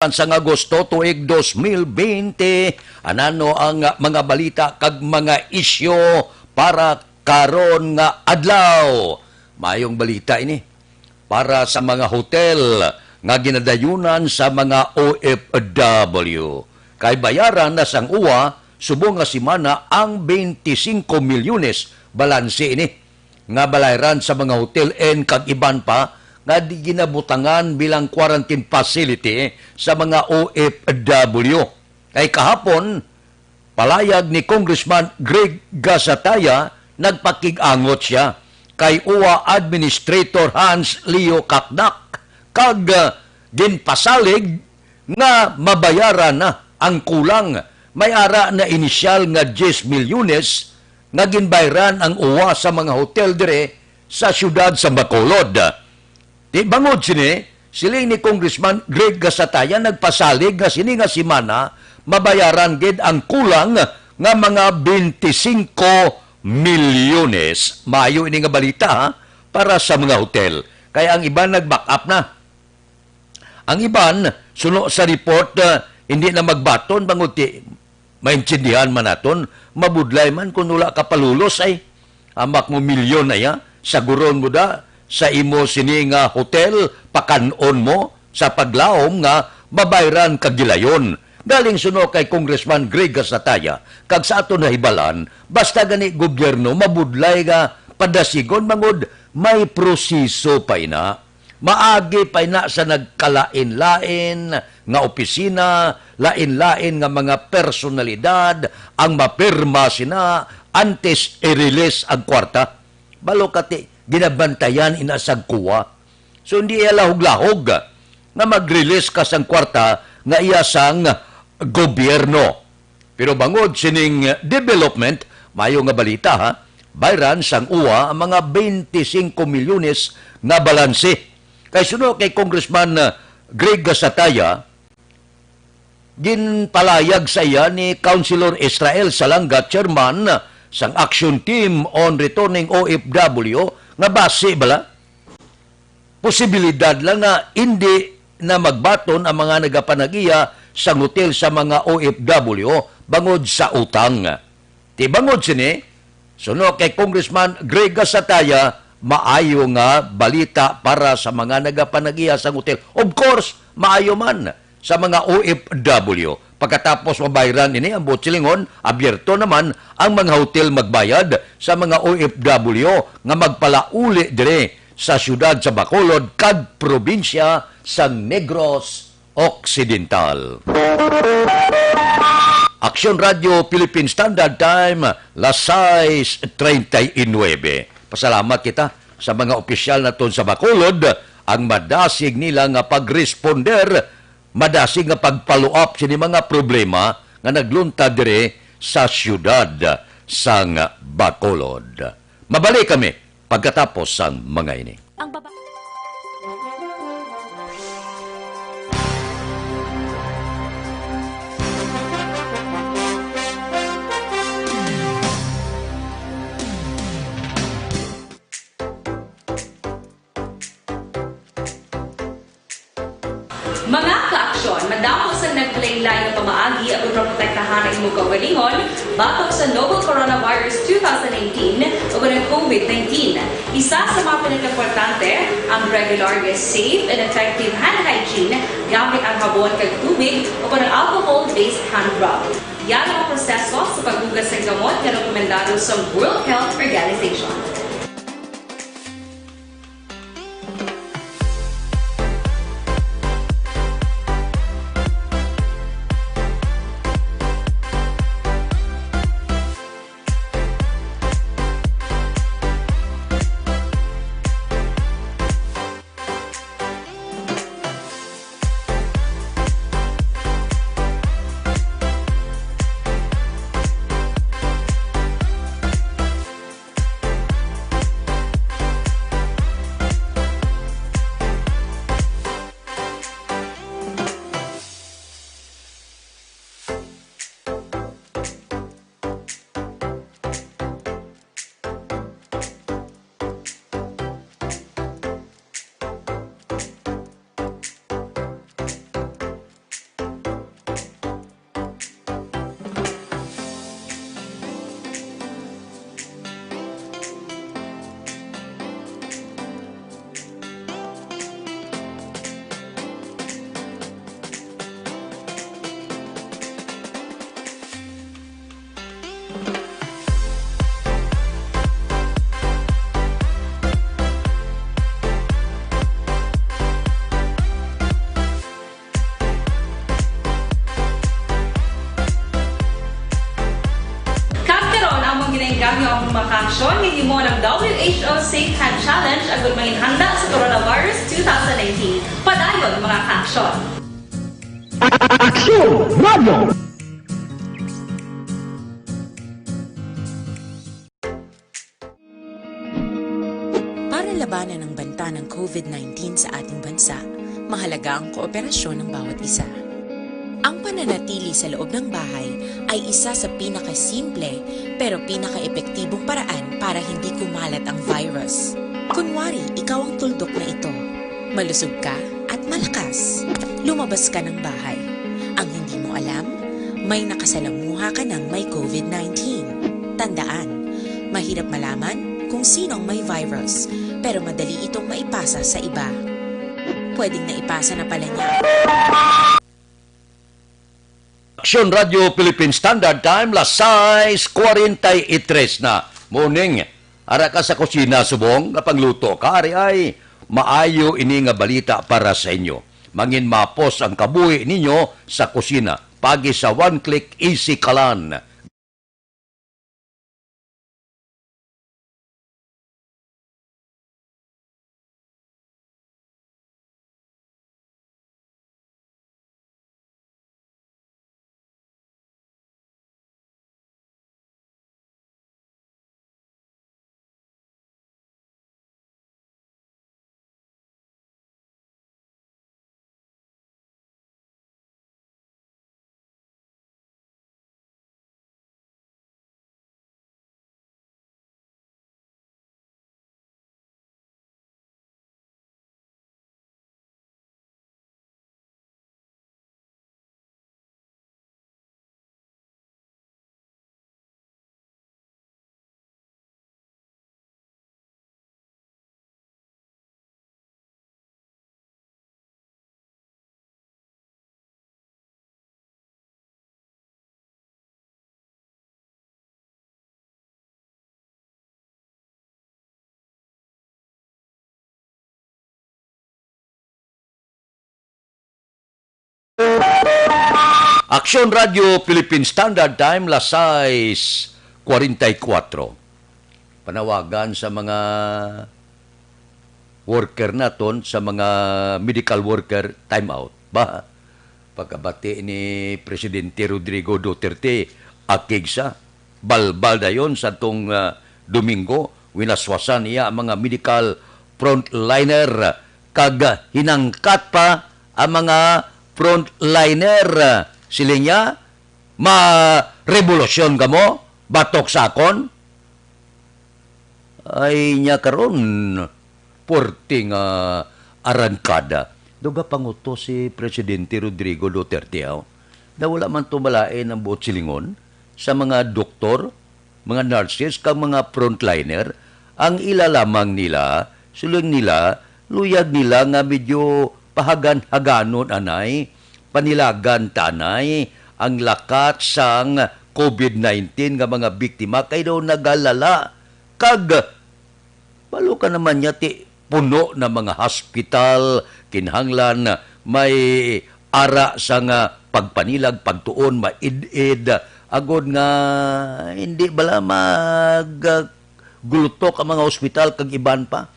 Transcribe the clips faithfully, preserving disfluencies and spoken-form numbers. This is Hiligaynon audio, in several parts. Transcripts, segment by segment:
sang Agosto tuig dos mil bente. Anano ang mga balita kag mga isyu para karon nga adlaw? Mayong balita ini para sa mga hotel nga ginadayunan sa mga O F W. Kay bayaran na sang uwa subong nga semana ang twenty-five milyones balanse ini nga balayran sa mga hotel and kag iban pa nga di ginabutangan bilang quarantine facility sa mga O F W. Kay kahapon, palayag ni Congressman Greg Gasataya, nagpakig-angot siya kay uwa Administrator Hans Leo Cacdac kag, ah, ginpasalig nga mabayaran na ang kulang. May ara na inisyal nga diyes milyones nga ginbayran ang uwa sa mga hotel dire sa siyudad sa Bacolod. Ti bangod sini, siling ni Congressman Greg Gasataya, nagpasalig nga sini nga semana mabayaran gid ang kulang nga mga twenty-five milyones. Maayo ini nga balita, ha, para sa mga hotel. Kay ang iban nag-back up na. Ang iban, suno sa report, ah, hindi na magbaton bangod ti maintindihan man naton, mabudlay man kun wala ka palulos ay. Ambak mo milyon na ya, saguron mo da sa imo sini nga hotel, pakan-on mo sa paglaom nga mabayran kag gilayon. Galing suno kay Congressman Greg Gasataya, kag sa aton nahibalan, basta gani gobyerno mabudlay nga padasigon bangod may proseso pa ina. Maagi pa ina sa nagkalain-lain nga opisina, lain-lain nga mga personalidad ang mapirma sina antes i-release ang kwarta. Balo ka ti ginabantayan ina sang kuwa. So, hindi iya lahog-lahog nga mag-release ka sang kwarta nga iya sang gobyerno. Pero bangod sining development, mayo nga balita, ha, bayran sang uwa ang mga twenty-five milyones nga balanse. Kay suno kay Congressman, uh, Greg Gasataya, ginpalayag sa iya ni Councilor Israel Salanga, chairman sang Action Team on Returning O F W, nga basi bala posibilidad lang nga indi na magbaton ang mga nagapanag-iya sang hotel sa mga O F W bangod sa utang. Ti bangod sini, suno kay Congressman Greg Gasataya, maayo nga balita para sa mga nagapanag-iya sang hotel. Of course, maayo man sa mga O F W. Pagkatapos mabayran ini, ang buot silingon, abierto naman ang mga hotel magbayad sa mga O F W nga magpalauli diri sa siyudad sa Bacolod kag probinsya sang Negros Occidental. Aksyon Radio Philippine Standard Time, las sais treinta y nueve. Pasalamat kita sa mga opisyal naton sa Bacolod, ang madasig nila nga pagresponder, madasig nga pag-follow up sini mga problema nga nagluntad diri sa siyudad sang Bacolod. Mabalik kami pagkatapos sang mga ini. Ang baba- Mga ka-aksyon, madamo sang naglain-lain nga pamaagi aron maprotektahan ang imo kaugalingon batok sa novel coronavirus two thousand nineteen o ang COVID nineteen. Isa sa mga pinakaimportante ang regular nga safe and effective hand hygiene gamit ang habon kag tubig o ang alcohol-based hand rub. Yari ang proseso sa paghugas sang gamot nga rekomendado sa World Health Organization. Ang mga kaaksyon, mahimo ang W H O Safe Hand Challenge agud manginhanda sa Coronavirus two thousand nineteen. Padayon, mga kaaksyon. Aksyon Radio! Para labanan ang banta ng COVID nineteen sa ating bansa, mahalaga ang kooperasyon ng bawat isa. Ang pananatili sa loob ng bahay ay isa sa pinakasimple pero pinakaepektibong paraan para hindi kumalat ang virus. Kunwari, ikaw ang tuldok na ito. Malusog ka at malakas. Lumabas ka ng bahay. Ang hindi mo alam, may nakasalamuha ka ng may COVID nineteen. Tandaan, mahirap malaman kung sino ang may virus, pero madali itong maipasa sa iba. Pwedeng naipasa na pala niya. Aksyon Radio Philippine Standard Time, las sais cuarenta y tres na. Morning. Ara ka sa kusina subong nga pangluto ka, ari ay maayo ini nga balita para sa inyo. Manginmapos ang kabuhi ninyo sa kusina. Pagi sa One Click Easy Kalan. Aksyon Radio Philippine Standard Time, las sais cuarenta y cuatro. Panawagan sa mga worker naton, sa mga medical worker, time out. Ba, pagkabati ni Presidente Rodrigo Duterte, akig sa balbal dayon sa tong, ah, Domingo, winaswasan niya ang mga medical frontliner, kag hinangkat pa ang mga frontliner. Siling niya, "Marevolusyon kamo batok sa akon?" Ay niya karon, puwerte nga arangkada. Daw gapangutos si Presidente Rodrigo Duterte, aw, na wala man to malain ang buot silingon sa mga doktor, mga nurses, kag mga frontliner. Ang ila lamang nila, siling nila, luyag nila nga medyo pahagan-haganon anay, panilagan ta anay ang lakat sang COVID nineteen nga mga biktima kay daw nagalala. Kag balo ka naman niya ti puno na mga hospital, kinahanglan may ara sang pagpanilag, pagtuon, maid-id, agod nga hindi bala mag, ah, gulutok ang mga hospital kag iban pa.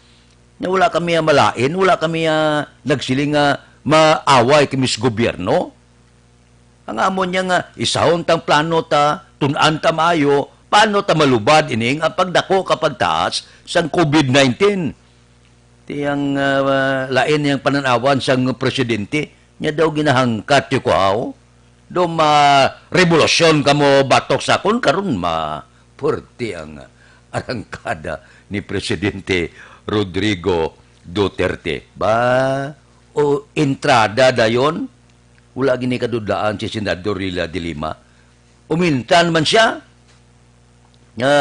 Nga wala kami malain, wala kami, ah, nagsiling nga maaway kami sa gobyerno. Ang amon niya nga, isahon tang plano ta, tun-an ta maayo, paano ta malubad ini nga pagdako ka pagtaas sang COVID nineteen. Ti ang, ah, lain niyang panan-awan sang presidente, niya daw ginahangkat ti kuhaw. Do ma-revolusyon kamo batok sa akon karon ma-, Purti ang arangkada ni Presidente Rodrigo Duterte. Ba, o entrada dayon, wala gini kadudlaan si Senador Leila de Lima. Umintan man siya, nga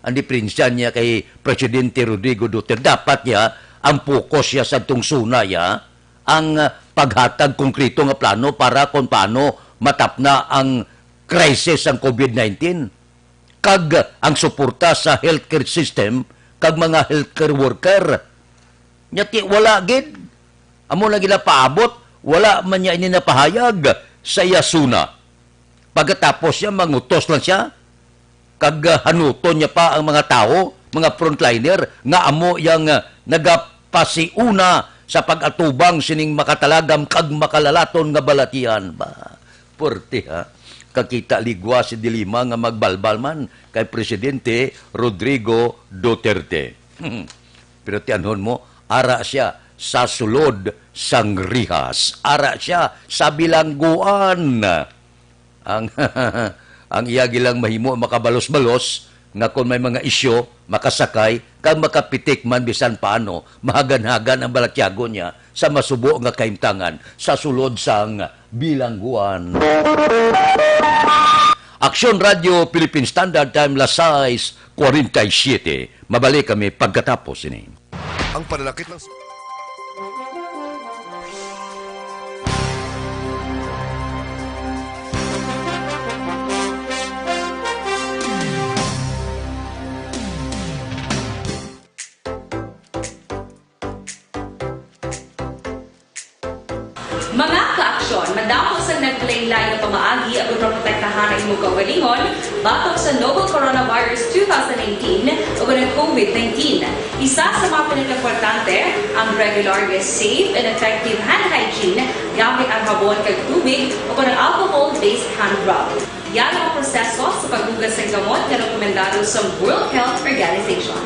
ang diperensya niya kay Presidente Rodrigo Duterte, dapat niya ang focus siya sa tong suna ya, ang, ah, paghatag konkreto nga plano para kung paano matapna ang crisis sang COVID nineteen, kag ang suporta sa healthcare system kag mga healthcare worker. Nya ti wala gid. Amo na ginapaabot, wala man niya ini napahayag sa iya suna. Pagkatapos niya, mangutos lang siya. Kag, ah, hanuton niya pa ang mga tawo, mga frontliner, nga amo yang, ah, nagapasiuna sa pag-atubang sining makatalagam kag makalalaton nga balatian. Ba, puwerte, ha? Kakita ligwa si Dilima nga magbalbal man kay Presidente Rodrigo Duterte. Pero tianhon mo, ara sia sa sulod sang rihas. Ara sia sa bilangguan. Ang, ang iya gilang mahimo makabalos-balos nga kon may mga isyu, makasakay, kag makapitik man bisan paano, mahagan-hagan ang balatyagon niya sa masubo nga kahimtangan sa sulod sang bilangguan. Aksyon Radio Philippine Standard Time, las sais cuarenta y siete. Mabalik kami pagkatapos ini. Ang pananakit ng Mga kaaksyon, madamo sang naglain-lain nga pamaagi agud maprotektahan ang imo kaugalingon batok sa novel coronavirus two thousand nineteen ug ang COVID nineteen. Isa sa mga pinakaimportante ang regular nga safe and effective hand hygiene gamit ang habon kag tubig o kon ang alcohol-based hand rub. Yara ang proseso sa paghugas sang gamot nga rekomendado sa World Health Organization.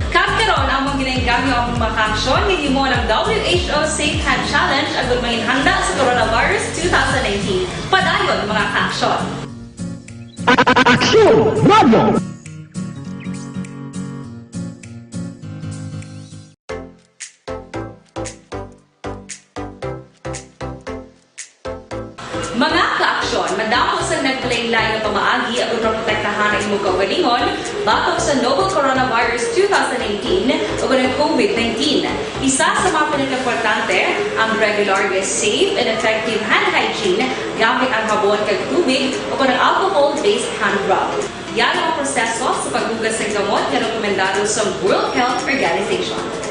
Kag karon, among ginainggam ang mga kaaksyon nga himo ng W H O Safe Hand Challenge agud manginhanda sa coronavirus two thousand nineteen. Padayon, mga kaaksyon. Aksyon Radio! Mga kaaksyon, madamo sang naglain-lain nga pamaagi agud maprotektahan ang imo kaugalingon batok sa novel coronavirus two thousand nineteen ug ang COVID nineteen. Isa sa mga pinakaimportante ang regular nga safe and effective hand hygiene gamit ang habon kag tubig o kon ang alcohol-based hand rub. Yara ang proseso sa paghugas sang gamot nga rekomendado sa World Health Organization.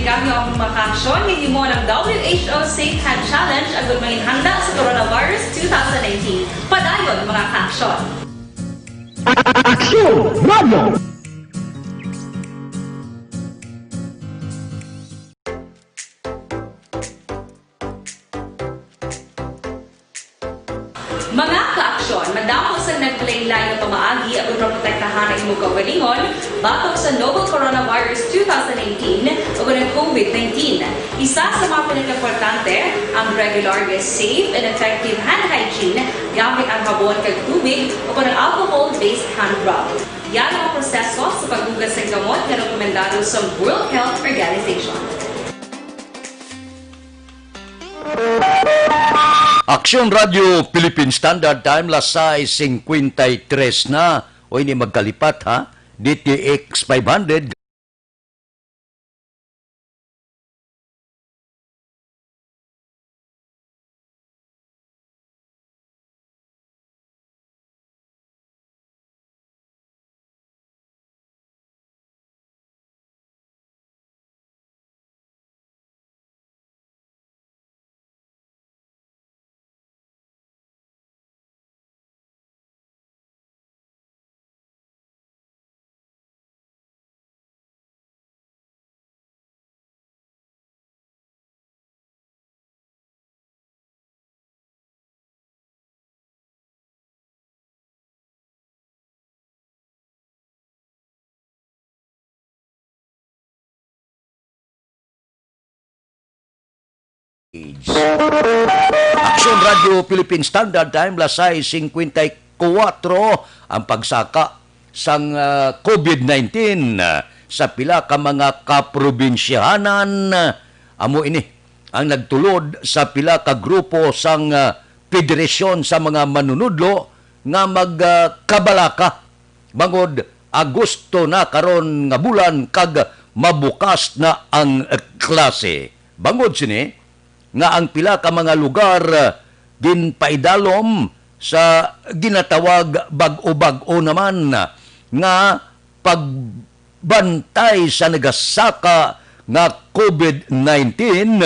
Kami ang mga kaaksyon nga himuon ang W H O Safe Hand Challenge agud mangin handa sa coronavirus two thousand nineteen. Padayon, mga kaaksyon. Aksyon Radio! Mga kaaksyon, madamo sang naglain-lain nga pamaagi aron maprotektahan ang imong kaugalingon batok sa novel coronavirus two thousand nineteen ug ang COVID nineteen. Isa sa mga pinakaimportante, ang regular nga safe and effective hand hygiene gamit ang habon kag tubig o ang alcohol-based hand rub. Yan ang proseso sa paghugas sa gamot nga rekomendado sa World Health Organization. Aksyon Radio Philippine Standard Time, las sais cincuenta y tres na. O, ini magkalipat, ha? D T X five hundred. Aksyon Radio Philippine Standard Time, las sais cincuenta y cuatro, ang pagsaka sang, ah, COVID nineteen, ah, sa pila ka mga kaprobinsyahanan. Amo ini ang nagtulod sa pila ka grupo sang, ah, Federasyon sa mga Manunudlo nga mag, ah, kabalaka bangod Agosto na karon nga bulan kag mabukas na ang klase. Bangod sini nga ang pila ka mga lugar, ah, ginpaidalom sa ginatawag bag-o-bag-o naman nga pagbantay sa nagasaka nga COVID nineteen,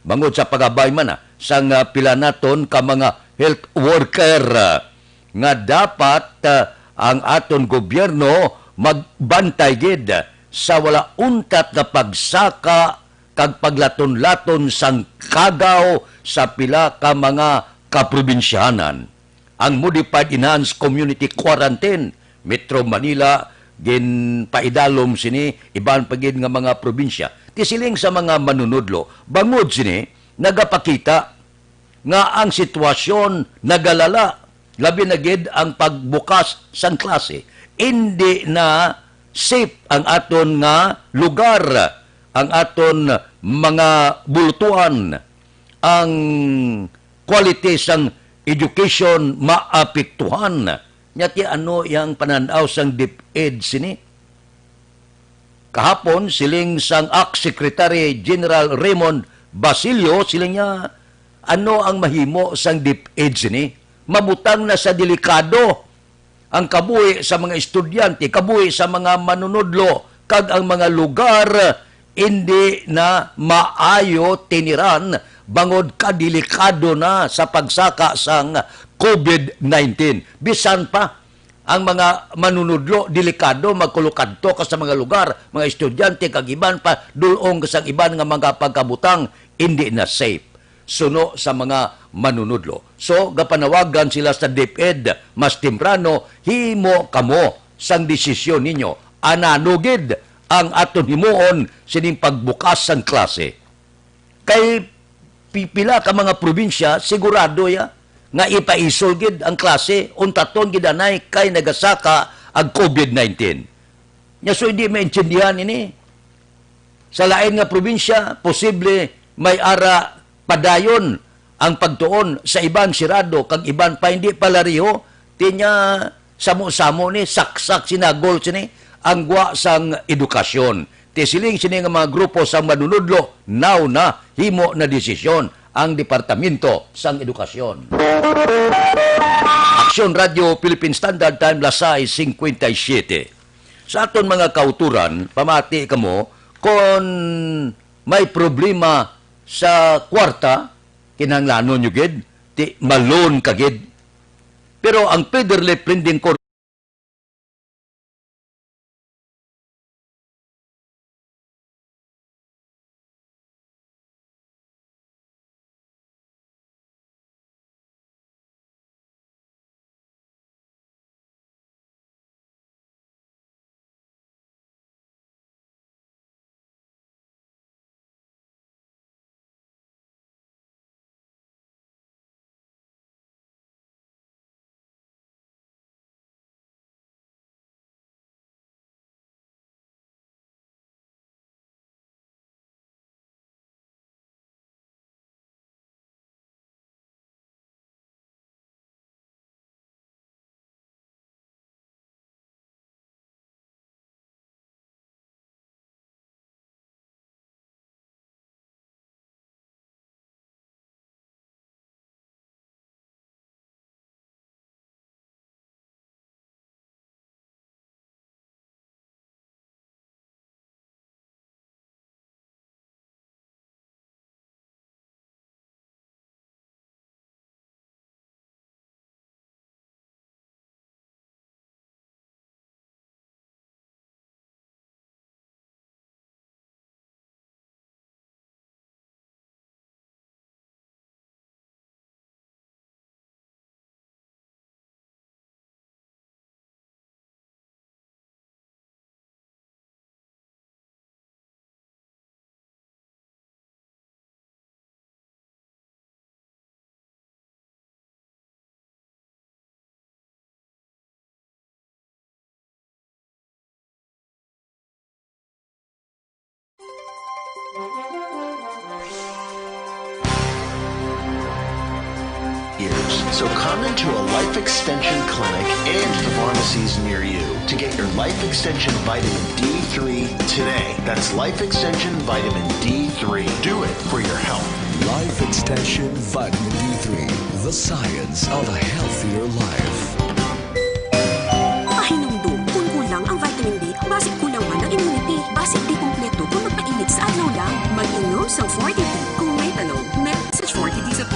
bangod sa pagabay man, ah, sang, ah, pila naton ka mga health worker, ah, nga dapat, ah, ang aton gobyerno magbantay gid sa wala untat nga pagsaka kag paglaton-laton sang kagaw sa pila ka mga kaprobinsyahanan. Ang Modified Enhanced Community Quarantine, Metro Manila, ginpaidalom sini iban pa gid nga mga probinsya. Ti siling sa mga manunudlo, bangod sini nagapakita nga ang sitwasyon nagalala, labi na gid ang pagbukas sang klase. Indi na safe ang aton nga lugar, ang aton mga bulutuan, ang quality sang education maapektuhan. Nya ti ano iyang panan-aw sang DepEd sini? Kahapon, siling sang ACT Secretary General Raymond Basilio, siling niya, ano ang mahimo sang DepEd sini? Mabutang na sa delikado ang kabuhi sa mga estudyante, kabuhi sa mga manunudlo, kag ang mga lugar indi na maayo tiniran bangod kadelikado na sa pagsaka sang COVID nineteen. Bisan pa ang mga manunudlo, delikado, magkulukadto ka sa mga lugar, mga estudyante, kag iban pa, dul-ong ka sang iban nga mga pagkabutang, indi na safe, suno sa mga manunudlo. So, gapanawagan sila sa DepEd, mas temprano, himo kamo sang desisyon ninyo. Anano gid ang aton himuon sining pagbukas sang klase? Kay pi-, pila ka mga probinsya, sigurado ya nga ipaisol gid ang klase, untaton gid anay kay nagasaka ang COVID nineteen. Nya, so, hindi maintindihan ini. Sa lain nga probinsya, posible may ara padayon ang pagtuon, sa iban sirado, kag iban pa hindi palareho. Ti nya, samo-samo ni, saksak, sinagol sini ang gwa sang edukasyon. Ti siling sini nga mga grupo sang manunudlo, now na, himo na desisyon ang Departamento sang Edukasyon. Aksyon Radio Philippine Standard Time, las sais cincuenta y siete. Sa aton mga kauturan, pamati kamo kon may problema sa kwarta, kinahanglanon nyo gid, ti malon ka gid. Pero ang Federal Lending Corp Years. So come into a life extension clinic and the pharmacies near you to get your life extension vitamin D three today. That's life extension vitamin D three. Do it for your health. Life Extension Vitamin D three, the science of a healthier life. Pahinumdom, kung kulang ang vitamin D, basi kulang man ang immunity. Basi di kumpleto kung magpainit sa adlaw lang. Mag-inom sang forty D kung may talong. Message forty D sa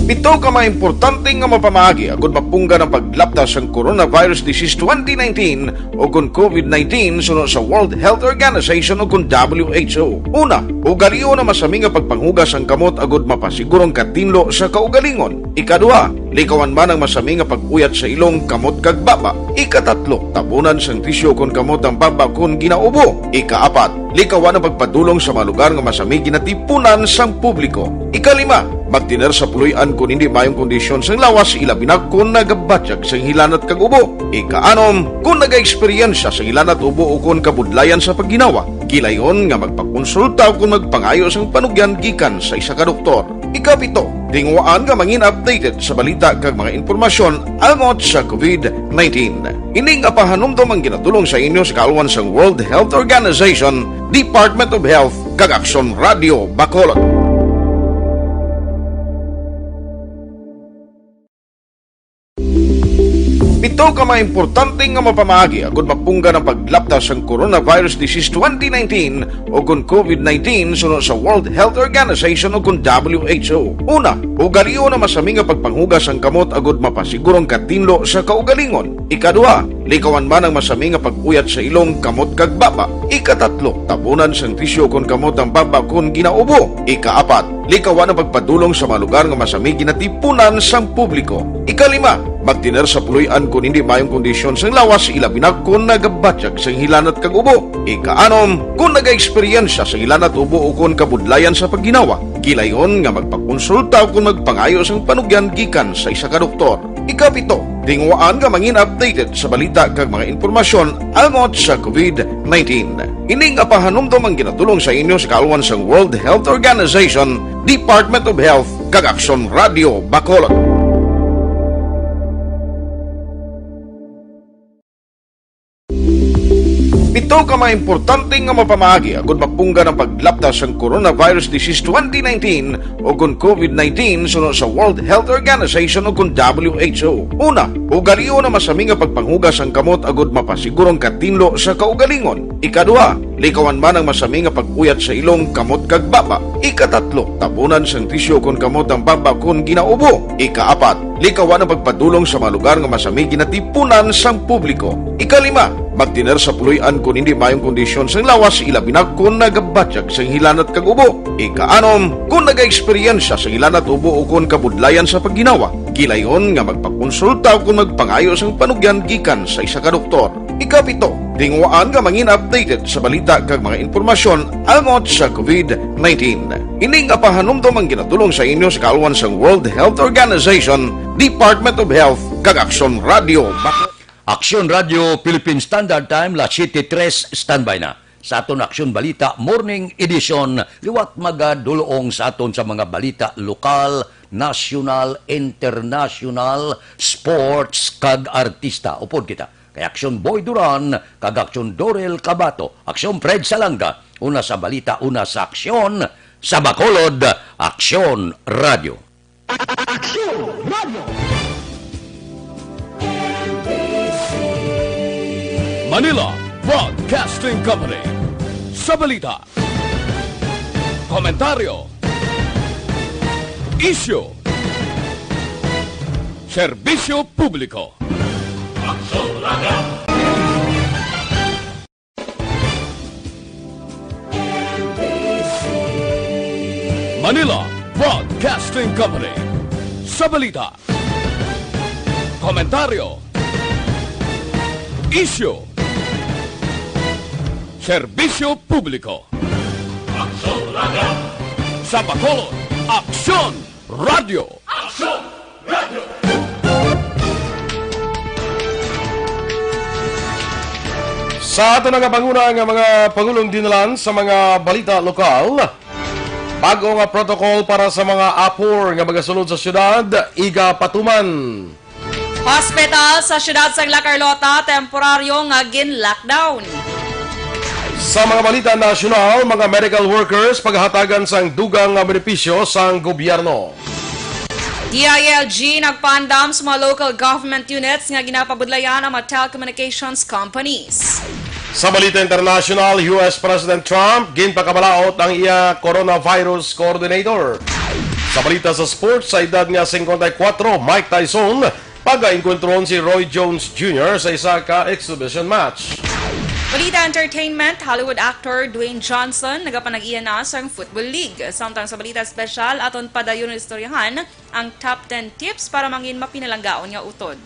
Pito ka mga importante nga mapamaagi agud mapunggan ang paglapta sang coronavirus disease twenty nineteen o kon COVID nineteen suno sa World Health Organization o kon W H O. Una, ugalion ang masami nga pagpanghugas sang kamot agud mapasiguro ang katinlo sa kaugalingon. Ikaduha, likawan man ang masami nga pag-uyat sa ilong, kamot kag baba. Ikatatlo, tabunan sang tisyu kon kamot ang baba kon ginaubo. Ikaapat, likawan ang pagpadulong sa mga lugar nga masami ginatipunan sang publiko. Ikalima, magtener sa puloy-an kon hindi maayong kondisyon sang lawas, ilabi na kon nagabatyag sang hilanat kag ubo. Ikaanom, kon nagaeksperyensya sang hilanat, ubo, o kon kabudlayan sa pagginawa, gilayon nga magpakonsulta o kon magpangayo sang panugyan gikan sa isa ka doktor. Ikapito, tinguhaan nga mangin updated sa balita kag mga impormasyon angot sa COVID nineteen. Ini nga pahanumdom ang ginadul-ong sa inyo sa kaalwan sang World Health Organization, Department of Health, kag Aksyon Radio Bacolod. Pito ka mga importante nga mapamaagi agud mapunggan ang paglapta sang coronavirus disease twenty nineteen o kon COVID nineteen suno sa World Health Organization o kon W H O. Una, ugalion ang masami nga pagpanghugas sang kamot agud mapasiguro ang katinlo sa kaugalingon. Ikaduha, likawan man ang masami nga pag-uyat sa ilong, kamot kag baba. Ikatatlo, tabunan sang tisyu kon kamot ang baba kon ginaubo. Ikaapat, likawan ang pagpadulong sa mga lugar nga masami ginatipunan sang publiko. Ikalima, magtener sa puloy-an kon hindi maayong kondisyon sang lawas, ilabi na kon nagabatyag sang hilanat kag ubo. Ikaanom, kon nagaeksperyensya sang hilanat, ubo, o kon kabudlayan sa pagginawa, gilayon nga magpakonsulta o kon magpangayo sang panugyan gikan sa isa ka doktor. Ikapito, tinguhaan nga mangin updated sa balita kag mga impormasyon angot sa COVID nineteen. Ini nga pahanumdom ang ginadul-ong sa inyo sa kaalwan sang World Health Organization, Department of Health, kag Aksyon Radio Bacolod. Tuo ka mga importante nga mapamaagi agud mapunggan ang paglapta sang coronavirus disease twenty nineteen o kon COVID nineteen suno sa World Health Organization o kon W H O. Una, ugalion ang masami nga pagpanghugas sang kamot agud mapasiguro ang katinlo sa kaugalingon. Ikaduha, likawan man ang masami nga pag-uyat sa ilong, kamot kag baba. Ikatatlo, tabunan sang tisyu kon kamot ang baba kon ginaubo. Ikaapat, likawan ang pagpadulong sa mga lugar nga masami ginatipunan sang publiko. Ikalima, magtener sa puloy-an kon indi maayong kondisyon sang lawas, ilabi na kon nagabatyag sang hilanat kag ubo. Ikaanom, kon nagaeksperyensya sang hilanat, ubo ukon kabudlayan sa pagginawa, gilayon nga magpakonsulta ukon magpangayo sang panugyan gikan sa isa ka doktor. Ikapito, tinguhaan nga mangin updated sa balita kag mga impormasyon angot sa COVID nineteen. Ini nga pahanumdom ang ginatulong sa inyo sa kaalwan sang World Health Organization, Department of Health, kag Aksyon Radio. Aksyon Radio Philippine Standard Time, las siete tres, standby na. Sa aton Aksyon Balita Morning Edition, liwat magadulong sa aton sa mga balita lokal, nasyonal, internasyonal, sports, kag artista. Upod kita kay Aksyon Boy Duran kag Aksyon Dorel Cabato, Aksyon Fred Salanga, una sa balita, una sa aksyon, sa Bacolod, Aksyon Radio. Aksyon Radio. Manila Broadcasting Company. Sa balita, komentaryo, isyu, serbisyo publiko. Aksyon Radio. Manila Broadcasting Company. Sa balita, komentaryo, isyu, serbisyo publiko. Aksyon Radio. Sa Bacolod, Aksyon Radio. Aksyon Radio. Sa ato na nga panguna nga mga pangulong dinalan sa mga balita lokal, bag-o nga protocol para sa mga apor nga magasulod sa syudad, igapatuman. Hospital sa siyudad sang La Carlota, temporaryo nga gin-lockdown. Sa mga balita nasyonal, mga medical workers paghatagan sang dugang nga benepisyo sang gobyerno. D I L G nagpaandam sa mga local government units nga ginapabudlayan ang mga telecommunications companies. Sa balita international, U S President Trump ginpakabalaod ang iya coronavirus coordinator. Sa balita sa sports, sa edad nga singkwenta y kuwatro, Mike Tyson pagaengkontron si Roy Jones Junior sa isa ka exhibition match. Balita entertainment, Hollywood actor Dwayne Johnson nagapanag-iya na sang Football League. Samtang sa balita espesyal, aton padayon istoryahan ang top ten tips para mangin mapinalanggaon nga utod.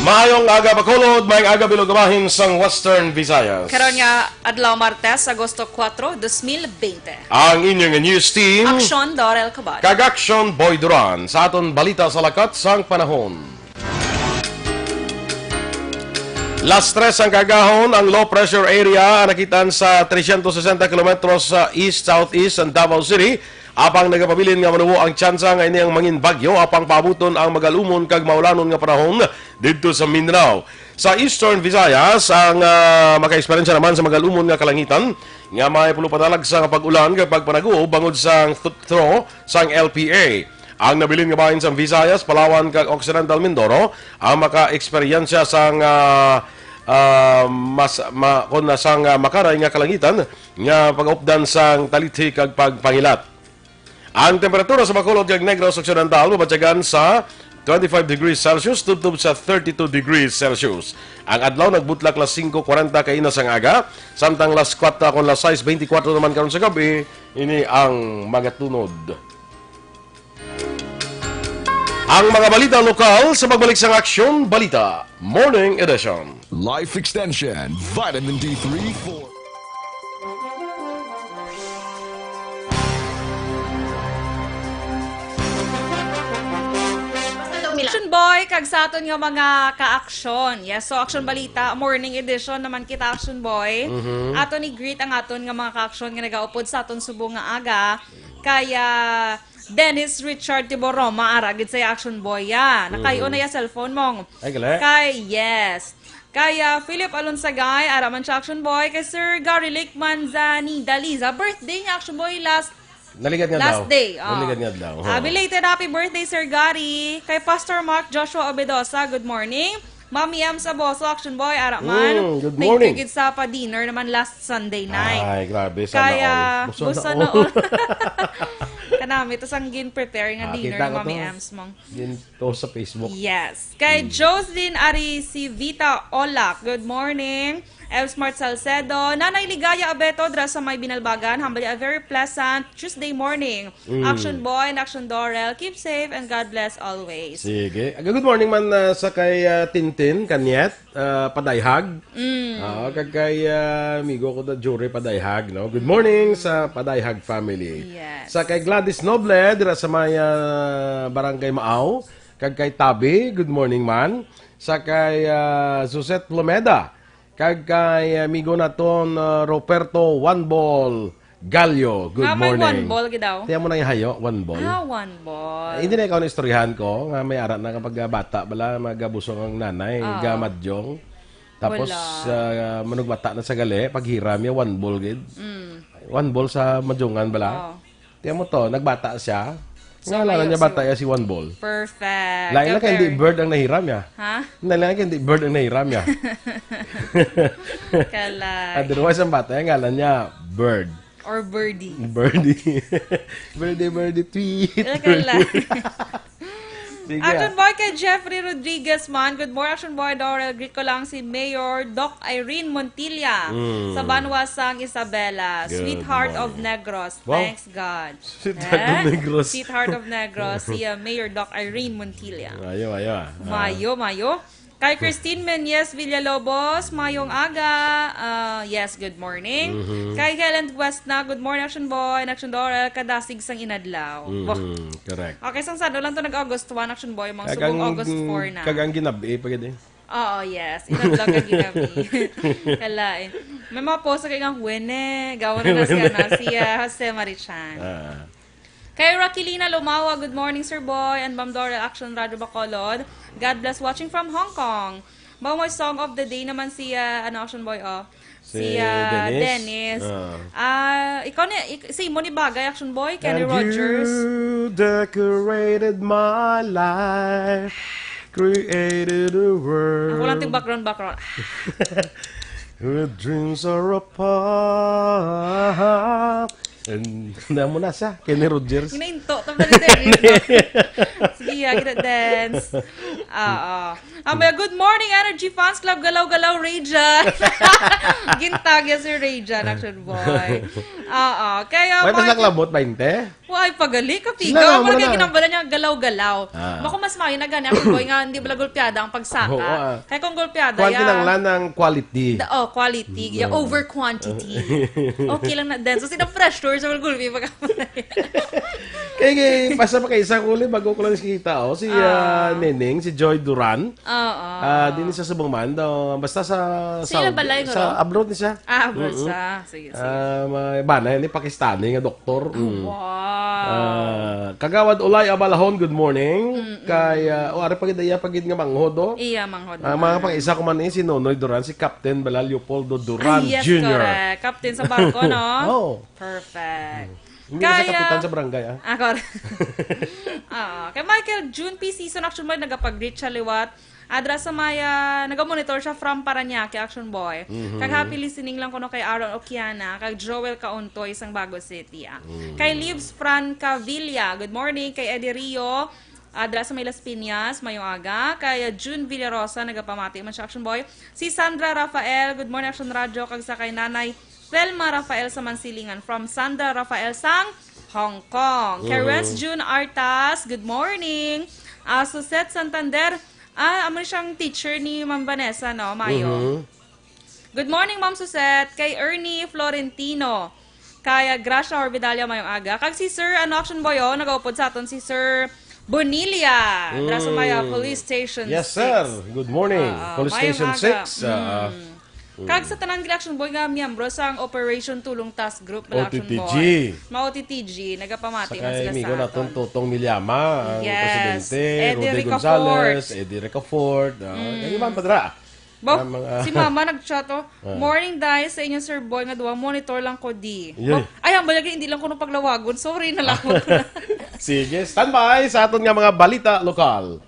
Maayong aga, Bacolod. Maayong aga, bilog bahin sang Western Visayas. Karon nga adlaw, Martes, Agosto kuwatro, dos mil bente. Ang inyong news team, Aksyon Dorel Cabal kag Aksyon Boy Duran, sa aton balita sa lakat sang panahon. Las tres ang kaagahon, ang low pressure area ang nakitaan sa trescientos sesenta kilometros sa east-southeast sa Davao City, apang nagapabilin nga manubo ang tsansa nga ini ang mangin bagyo apang paabuton ang magalumon kag maulanon nga panahon didto sa Mindanao. Sa Eastern Visayas, ang, ah, makaeksperyensya naman sa magalumon nga kalangitan nga may pulupatalagsa nga pag-ulan kag pagpanaguob bangod sa th-, throw sang L P A. Ang nabilin nga bahin sang Visayas, Palawan, kag Occidental Mindoro ang makaeksperyensya sang, ah, ah, mas, ma-, kon na sang, ah, makaray nga kalangitan nga pag-updan sang talithi kag pagpangilat. Ang temperatura sa Bacolod kag Negros Occidental mabatyagan sa twenty-five degrees Celsius tubtob sa thirty-two degrees Celsius. Ang adlaw nagbutlak las singko kwarenta kaina sang aga, samtang las kwatro kon las sais beintikwatro naman karon sa gab-i, ini ang magatunod. Ang mga balita lokal sa pagbalik sang Aksyon Balita Morning Edition. Life Extension, Vitamin D three for Action Boy, kag sa aton nga mga ka-aksyon. Yes, so Aksyon Balita, Morning Edition naman kita, Action Boy. Mhm. Aton i-greet ang aton nga mga ka-aksyon nga nagaupod sa aton subong nga aga. Kaya, Dennis Richard Tiboroma, ara gid sa Action Boy, ya. Nakayo Mhm. na ya cellphone mo. Ay, gali. Kay, yes. Kay, ah, Philip Alonsagay, ara man siya, Action Boy. Kay Sir Gary Lake Manzani Daliza, birthday niya, Action Boy, last Naligad nga last daw. Day. Oh. Naligad nga daw. Ah, Oo. Belated happy birthday, Sir Gary. Kay Pastor Mark Joshua Obedosa, good morning. Mami M Saboso, Action Boy, ara man. Mm, good Thank you morning. Gid sa pa-dinner naman last Sunday night. Ay, grabe. Sana Kaya, all. Sana sana all. all. Kanami, to sang gin-prepare nga Ah, dinner kita ni ko Mami to. Ems mong. Gin-, to sa Facebook. Yes. Kay Mm. Jocelyn Aricivita Olak, good morning. Ems Mart Salcedo, Nanay Ligaya Abeto, dra sa may Binalbagan, hambal a very pleasant Tuesday morning. Mm. Action Boy and Action Dorel, keep safe and God bless always. Sige. Aga, good morning man, ah, sa kay, ah, Tintin Kanyet, ah, Padayhag. Mm. Ah, kag kay, ah, amigo ko na Jury Padayhag, no? Good morning sa Padayhag family. Yes. Sa kay Gladys Noble, dira sa may, ah, Barangay Maaw. Kag kay Tabi, good morning man. Sa kay, ah, Suzette Plomeda. Kag kay amigo naton, ah, Roberto One Ball Gallo, good Ah, may morning. One Ball gid daw. Tiyan mo na yung hayo, One Ball. Ah, One Ball. Eh, hindi na ikaw na istoryahan ko, nga may ara na kapag, ah, bata, bala, magabusong ang nanay, Ah. gamadyong. Tapos, Wala. ah, manugbata na sa gali, paghiram niya, One Ball gid. Mm. One Ball sa madyungan, bala. Oh. Tiyan mo to, nagbata siya. So, Ngalanan niya mayo, bata so, ya si One Ball. Perfect. Lain lang kay hindi Compare. Bird ang nahiram ya. Ha? Lain lang kay hindi bird ang nahiram ya. Kalay. Otherwise, ang bata, ang ngalan niya, Bird. Or Birdie. Birdie. Birdie, birdie, tweet. Wala ka lang. Sige, Action ah. Boy kay Jeffrey Rodriguez man. Good morning, Action Boy Dorel. Greet ko lang si Mayor Doc Irene Montilla Mm. sa Banwa sang Isabela. Good Sweetheart of morning. Negros. Wow. Thanks God. Sweetheart of Eh? Negros. Sweetheart of Negros, si, uh, Mayor Doc Irene Montilla. Ayo, ayo, ah. Ah. Mayo, mayo. Kay Christine Menyes Villalobos, mayong aga. Ah, yes, good morning. Mhm. Kay Helen Guesna, good morning, Action Boy, and Action Dorel, kadasig sang inadlaw. Mhm, Wah. Correct. Okay, sang sado lang to nag-August one, Action Boy, mga Kag subong ang, August four na. Kag ang ginabi, pa gid eh. Oo, yes. Inadlaw kag ginabi. Kalain. May mga post kay nga, "Wene, gawa na na siya na, siya, Jose Marichan." Ah. Kay Raquelina Lumawa, good morning, Sir Boy and Ma'am Dora, Action Radio Bacolod. God bless, watching from Hong Kong. Mao may song of the day naman si, ah, ano, Action Boy, oh. Si, Si, ah, Dennis. Dennis. Ah. Ah, ikaw ni, ik-, si imo ni bagay, Action Boy, Kenny And Rogers. You decorated my life, created a world. Ako lang ting background, background. With dreams are apart. And, na mo na siya, Kenny Rogers. Ginainto, tama na rin, no? Sige, ah, kita dance. Oo. Ah, may good morning, Energy Fans Club, Galaw-Galaw, Ray Jan. Gintag yan si Ray Jan, Action Boy. Oo. Kaya, May mga pasaklabot, bainte? Why, pagali ka, Sila piga. na, Parang muna kaya na. Ginambala niya, galaw-galaw. Ah. Bako mas mayo na gani, Action Boy, nga hindi bala gulpiada ang pagsaka. Oo, ah. Kaya kung gulpiada, Kwan ya. Kinanglan ng quality. Da-, oh, quality. Ya, Mm. over quantity. Okay lang na din. So, sino pressure sa gulpi? Pag- Kaya, kaya, basta pa kaisa ko ulit, bago ko lang nakita, oh. Si, Ah. ah, Neneng, si Joy Duran. Oo. Ah, din sa subong man, daw, basta sa Sa Saudi, ilang balay, sa no? Abroad ni siya. Ah, abroad Mm-mm. siya. Sige, sige. Ah, may bana, ni Pakistani nga doktor. Oh, Mm. wow. Ah, Kagawad Olay Abalahon, good morning. Mm-mm. Kay, ah, oh, ari pa gid, iya pa gid nga manghod, oh. Iya, manghod Ah, mga naman. Pang-isa ko man eh, si Nonoy Duran, si Captain Bala Leopoldo Duran Ah, yes, Junior. Correct. Captain sa barko, no? Oh. Perfect. Hindi na siya Kaya kapitan sa barangay, ah. Ah, correct. Ah, kay Michael June P. Season, actually, may nagapag-greet siya liwat. Adra sa may, ah, nagamonitor siya from Parañaque, Action Boy. Mhm. Kag happy listening lang kuno kay Aaron Okiana, kag Joel Kauntoy sang Bago City, ah. Mm. Kay Libs Fran Cavilla, good morning. Kay Eddie Rio, adra sa may Las Piñas, mayong aga. Kay, ah, June Villarosa, nagapamati man siya, Action Boy. Si Sandra Rafael, good morning, Action Radio, kag sa kay Nanay Thelma Rafael sa Mansilingan, from Sandra Rafael sang Hong Kong. Kay Mhm. Renz June Artas, good morning. Ah, Suzette Santander, Ah, amo siyang teacher ni Ma'am Vanessa, no? Mayo. Mhm. Good morning, Ma'am Suzette. Kay Ernie Florentino. Kay, ah, Gracia Orbidalia, mayong aga. Kag si Sir, ano, Action Boy, oh, nagaupod sa aton si Sir Bonilla. Dra sa may, ah, Mm. Police Station Yes, six. Sir. Good morning. Ah, ah, Police mayong Station aga. six, ah, Mm. Mm. Kag sa tanan gid, Action Boy, nga miyembro sang Operation Tulong Task Group, wala, Action O T T G. Boy. Ma-O T T G, nagapamati Sa man kay sila amigo sa naton aton. Totong Milyama, ang Yes. presidente, Eddie Rudy Ricafort. Gonzales, Eddie Ricafort, ah, Mm. kay iban pa dira. Bo, Ah, mga si Mama nag-chat, oh. Ah. "Morning, Day, sa inyo, Sir Boy, nga duwa, monitor lang ko, di." Yay. Bo, ay, hambal lagi, hindi lang ko nung paglawagon. Sorry na lang. Sige, standby sa aton nga mga balita lokal.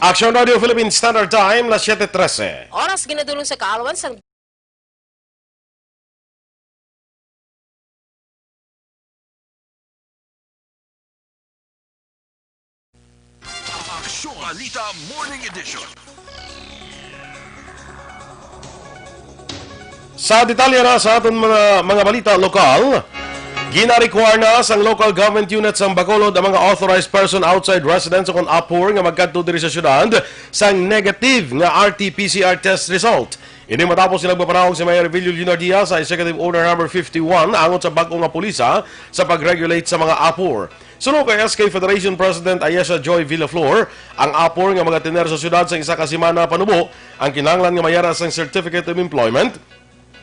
Action Radio Philippine Standard Time, las siete trese. Oras ginadulong sa kaalwan sang Aksyon Balita Morning Edition. Sa detalye na sa aton mga, mga balita lokal, gina-require na sang local government unit sang Bacolod ang mga authorized person outside residence o kon apor nga magkadto diri sa syudad sang negative nga R T P C R test result. Ini matapos nga nagpapanawag si Mayor Revilio Leonardia sa Executive Order Number fifty-one angot sa bag-o nga pulisa sa pag-regulate sa mga apor. Suno kay S K Federation President Ayesha Joy Villaflor, ang apor nga magatiner sa syudad sang isa ka semana panubo ang kinahanglan nga mayara sang Certificate of Employment,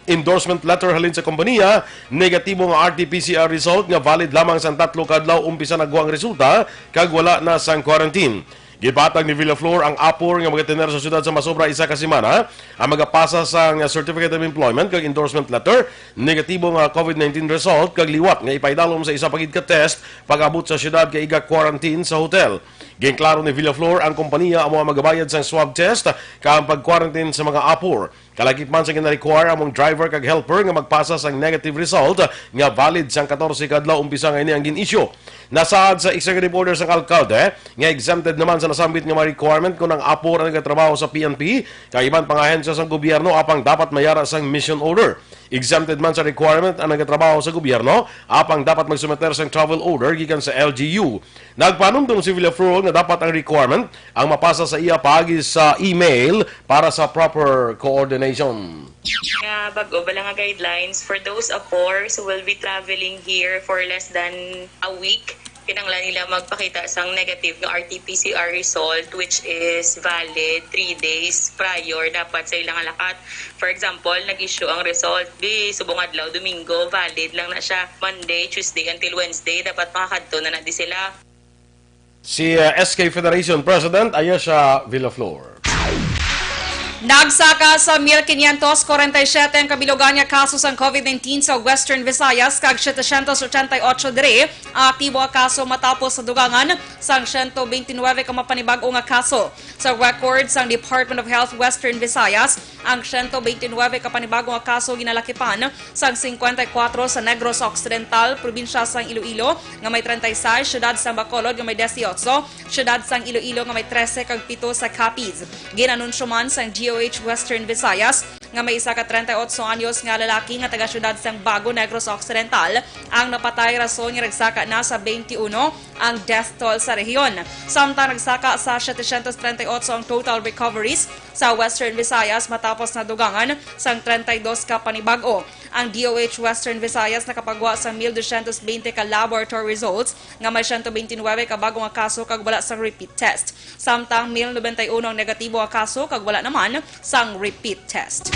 endorsement letter halin sa kompanya, negatibo nga R T P C R result nga valid lamang sang tatlo ka adlaw umpisa nagwa ang resulta kag wala na sang quarantine. Gipatag ni Villaflor ang apor nga magatiner sa syudad sa masobra isa ka semana ang magapasa sang Certificate of Employment kag endorsement letter, negatibo nga COVID nineteen result, kag liwat nga ipaidalom sa isa pa gid ka test pag-abot sa syudad kag iga-quarantine sa hotel. Ginklaro ni Villaflor ang kompanya amo ang magabayad sang swab test kag ang pag-quarantine sa mga apor. Kalakip man sa gina-require among driver kag helper nga magpasa sang negative result nga valid sang katorse ka adlaw umpisa nga ini ang gin-issue. Nasaad sa executive order sang alkalde nga exempted naman sa nasambit nga mga requirement kon ang apor ang nagatrabaho sa P N P kag iban pang ahensya sang gobyerno, apang dapat mayara sang mission order. Exempted man sa requirement ang nagatrabaho sa gobyerno, apang dapat magsumiter sang travel order gikan sa L G U. Nagpanumdom si Villaflor nga dapat ang requirement ang mapasa sa iya paagi sa email para sa proper coordination. Nga bag-o bala nga guidelines for those apor who will be traveling here for less than a week, kinahanglan nila magpakita sang negative nga R T P C R result, which is valid three days prior dapat sa ilang lakat. For example, nag-issue ang result di subong adlaw, Domingo, valid lang na siya Monday, Tuesday until Wednesday, dapat makakadto na na di sila. Si, uh, S K Federation President Ayesha Villaflor. Nagsaka sa mil quinientos cuarenta y siete ang kabilugan nga kaso sang COVID nineteen sa Western Visayas, kag setecientos ochenta y ocho diri ang aktibo nga kaso, matapos sa dugangan sang siento beintinuebe ka mapanibag-o nga kaso. Sa record sang Department of Health Western Visayas, ang siento beintinuebe ka panibago nga kaso ginalakipan sang singkwenta y kuwatro sa Negros Occidental, probinsya sang Iloilo, nga may treinta y seis, siyudad sang Bacolod nga may dieciocho, siyudad sang Iloilo nga may trese, kag pito sa Capiz. Ginanunsyo man sang D O H Western Visayas nga may isa ka treinta y ocho anyos nga lalaki nga taga siyudad sang Bago, Negros Occidental, ang napatay, rason nga nagsaka na sa twenty-one ang death toll sa rehiyon. Samtang nagsaka sa setecientos treinta y ocho ang total recoveries sa Western Visayas matapos nadugangan sang treinta y dos ka panibag-o. Ang D O H Western Visayas nakapagwa sa mil dosyentos bente ka laboratory results, nga may siento beintinuebe ka bago nga kaso kag wala sang repeat test. Samtang mil nobenta y uno ang negatibo nga kaso kag wala naman sang repeat test.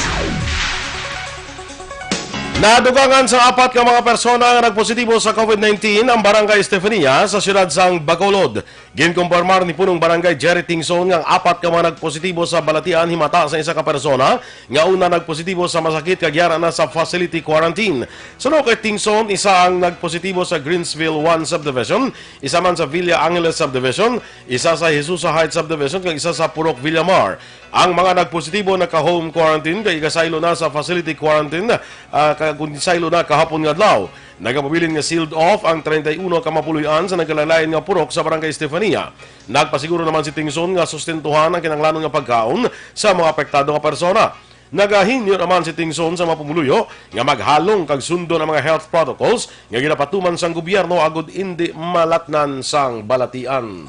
Nadugangan sa apat ka mga persona nga nagpositibo sa COVID nineteen ang Barangay Estefania sa siyudad sang Bacolod. Ginkumpirmar ni Punong Barangay Jerry Tingson nga ang apat ka mga nagpositibo sa balatian himata sa isa ka persona nga una nagpositibo sa masakit kag yara na sa facility quarantine. Suno kay Tingson, isa ang nagpositibo sa Greensville one Subdivision, isa man sa Villa Angeles Subdivision, isa sa Jesusa Heights Subdivision, kag isa sa Purok Villamar. Ang mga nagpositibo naka-home quarantine kag igasaylo na sa facility quarantine, ah, kag gisaylo na kahapon nga adlaw. Nagapabilin nga sealed off ang treinta y uno ka mapuloy-an sa nagkalain-lain nga purok sa Barangay Estefania. Nagpasiguro naman si Tingson nga sustentuhan ang kinahanglanon nga pagkaon sa mga apektado nga persona. Nagahingyo naman si Tingson sa mga pumuluyo nga maghalong kag sundon ang mga health protocols nga ginapatuman sang gobyerno agod indi malatnan sang balatian.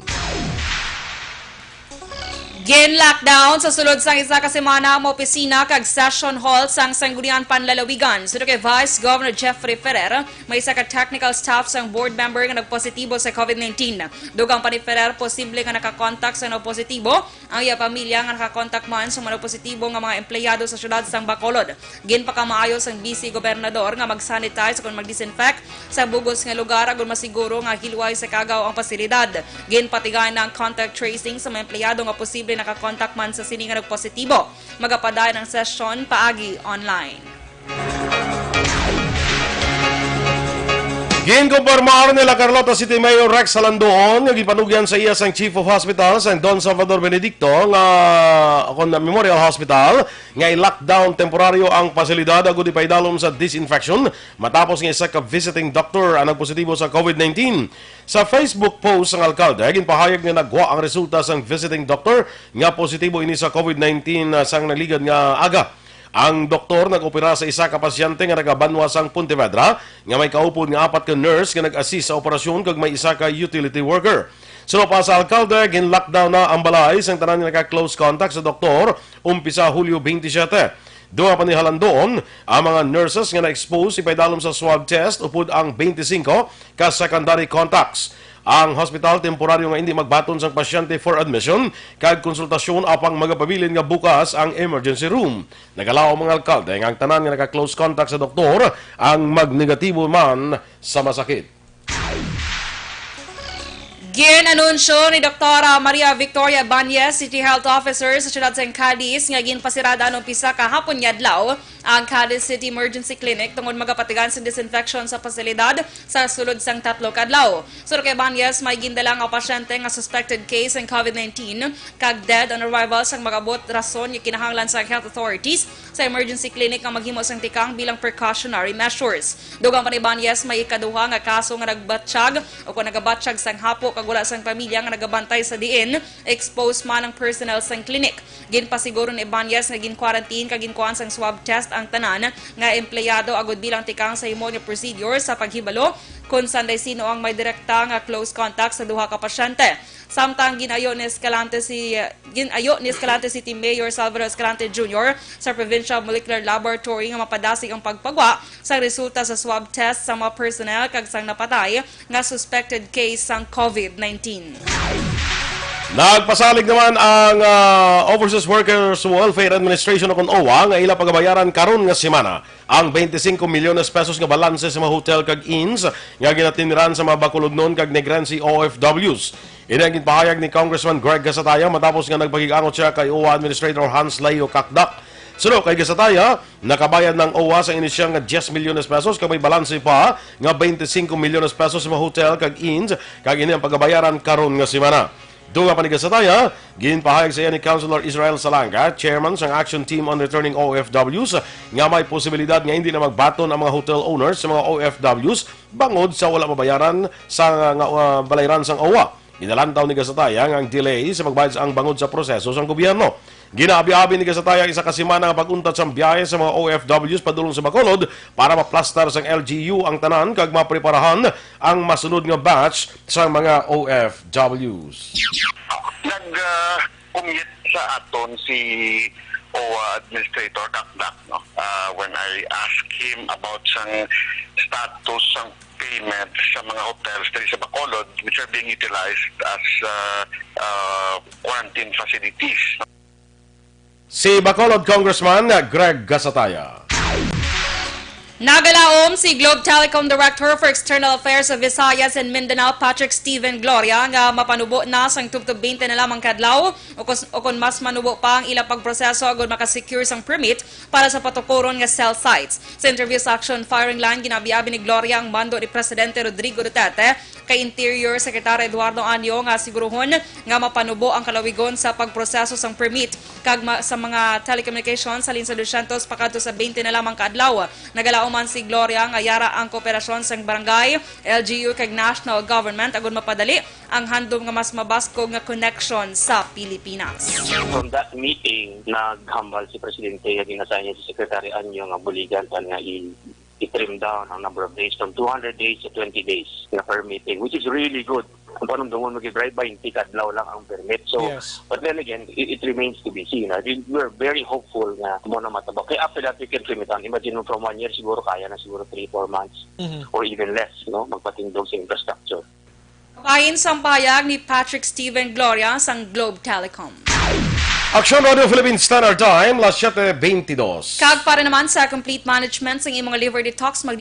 Gin-lockdown sa sulod sang isa ka semana ang mga opisina kag session hall sang Sangguniang Panlalawigan. Suno kay Vice Governor Jeffrey Ferrer, may isa ka technical staff sang board member nga nagpositibo sa COVID nineteen. Dugang pa ni Ferrer, posible nga nakakontak sa nagpositibo ang iya pamilya nga nakakontak man sa mga positibo nga mga empleyado sa siyudad sang Bacolod. Ginpakamaayo sang Vice Gobernador nga mag-sanitize ug mag-disinfect sa bug-os nga lugar agud masiguro nga hilway sa kaagaw ang pasilidad. Ginpatigayon na ang contact tracing sa mga empleyado nga posible nakakontak man sa sini nga nagpositibo. Magapadayon ang sesyon paagi online. Ginkumpirmar ni La Carlota City Mayor Rex Halandoon nga gipanugyan sa iya sang Chief of Hospital sang Don Salvador Benedicto nga, kon Memorial Hospital, nga i-lockdown temporaryo ang pasilidad agud ipaidalom sa disinfection matapos nga isa ka visiting doctor ang nagpositibo sa COVID nineteen. Sa Facebook post sang alkalde, ginpahayag nga nagwa ang resulta sang visiting doctor nga positibo ini sa COVID nineteen, ah, sang nagligad nga aga. Ang doktor nag-opera sa isa ka pasyente nga nagabanwa sang Pontevedra nga may kaupod nga apat ka nurse nga nag-assist sa operasyon kag may isa ka utility worker. Suno pa sa alkalde, gin-lockdown na ang balay sang tanan nga naka-close contact sa doktor umpisa Hulyo twenty-seven. Dugang pa ni Halandoon, ang mga nurses nga na-expose ipaidalom sa swab test upod ang twenty-cinco ka secondary contacts. Ang hospital temporaryo nga indi magbaton sang pasyente for admission kag konsultasyon apang magapabilin nga bukas ang emergency room. Nagalaom ang alkalde nga ang tanan nga naka-close contact sa doktor ang magnegatibo man sa masakit. Gin-anunsyo ni Doktora Maria Victoria Ibanez, City Health Officer sa siyudad sang Cadiz, nga ginpasirada anong pisa ka hapon nga adlaw ang Cadiz City Emergency Clinic tungod magapatigayon sang disinfection sa pasilidad sa sulod sang tatlo ka adlaw. Suno kay Ibanez, may gindala nga pasyente nga suspected case sang COVID nineteen kag dead on arrival sang mag-abot rason nga kinahanglan sa health authorities sa emergency clinic nga maghimo sang tikang bilang precautionary measures. Dugang pa ni Ibanez, may ikaduha nga kaso nga nagbatsyag o kon nagabatsyag sang hapo kag wala sang pamilya nga nagabantay sa diin exposed man ang personnel sang clinic. Ginpasiguro ni Ibanez nga gin-quarantine kag ginkuhaan sang swab test ang tanan nga empleyado agud bilang tikang sa himo nga procedure sa paghibalo kon sanday sino ang may direkta nga close contact sa duha ka pasyente. Samtang gin-ayo ni Escalante si, gin-ayo ni Escalante City Mayor Salvador Escalante Junior sa Provincial Molecular Laboratory nga mapadasig ang pagpagwa sang resulta sa swab test sa mga personnel kag sang napatay nga suspected case sang COVID nineteen. Nagpasalig naman ang, ah, Overseas Workers Welfare Administration o kon OWWA nga ila pagabayaran karon nga semana ang twenty-cinco milyones pesos nga balanse sa mga hotel kag inns nga ginatindiran sa mga Bacolodnon kag Negrense O F Ws. Ini ang ginpahayag ni Congressman Greg Gasataya matapos nga nagpakig-angot siya kay OWWA Administrator Hans Leo Cacdac. Suno kay Gasataya, nakabayad na ang OWWA sa inisyal nga diyes milyones pesos kag may balanse pa nga twenty-cinco milyones pesos sa mga hotel kag inns, kag ini ang pagabayaran karon nga semana. Dugang pa ni Gasataya, ginpahayag sa iya ni Councilor Israel Salanga, chairman sang Action Team on Returning O F Ws, nga may posibilidad nga hindi na magbaton ang mga hotel owners sa mga O F Ws bangod sa wala mabayaran sa nga, uh, balayran sang OWWA. Ginalantaw ni Gasataya nga ang delay sa pagbayad sa ang bangod sa proseso sang gobyerno. Ginaabi-abi ni Gasataya ang isa ka semana nga pag-untat sang biyahe sa mga O F Ws padulong sa Bacolod para maplastar sang L G U ang tanan kag mapreparahan ang masunod nga batch sa mga O F Ws. Nag, ah, commute sa aton si OWWA Administrator Cacdac, no? Ah, when I asked him about sang status sang payment sa mga hotels diri sa Bacolod, which are being utilized as, ah, ah, quarantine facilities. Si Bacolod Congressman Greg Gasataya. Nagalaom si Globe Telecom Director for External Affairs sa Visayas and Mindanao, Patrick Steven Gloria, nga mapanubo na sang tubtob twenty na lamang ka adlaw o kus-, o kon mas manubo pa ang ilang pagproseso agud makasecure sang permit para sa patukuron nga cell sites. Sa interview sa Action Firing Line, ginabi-abi ni Gloria ang mando ni Presidente Rodrigo Duterte kay Interior Secretary Eduardo Año nga siguruhon nga mapanubo ang kalawigon sa pagproseso sang permit kag ma-, sa mga telecommunications halin sa dosyentos pakadto sa twenty na lamang ka adlaw. Nagalaom man si Gloria nga yara ang kooperasyon sang barangay, L G U kag national government agud mapadali ang handom nga mas mabaskog nga connection sa Pilipinas. From that meeting, naghambal si Presidente nga gin-assign niya si Secretary Año nga buligan pa nga i-, i-trim down ang number of days from two hundred days to twenty days na permitting, which is really good. Ang panumdumon, mag-drive-by, twenty ka adlaw lang ang permit. So, Yes. but then again, it, it remains to be seen. I think we're very hopeful nga mo na matabok. Kaya after that, we can trim it down. Imagine mo, from one year, siguro kaya na siguro three, four months Mhm. or even less, no? Magpatindog sa infrastructure. Kabahin sang pahayag ni Patrick Steven Gloria sang Globe Telecom. Aksyon Radio Philippine Standard Time, las siete veintidós. Kag para naman sa complete management sang imong liver detox, mag-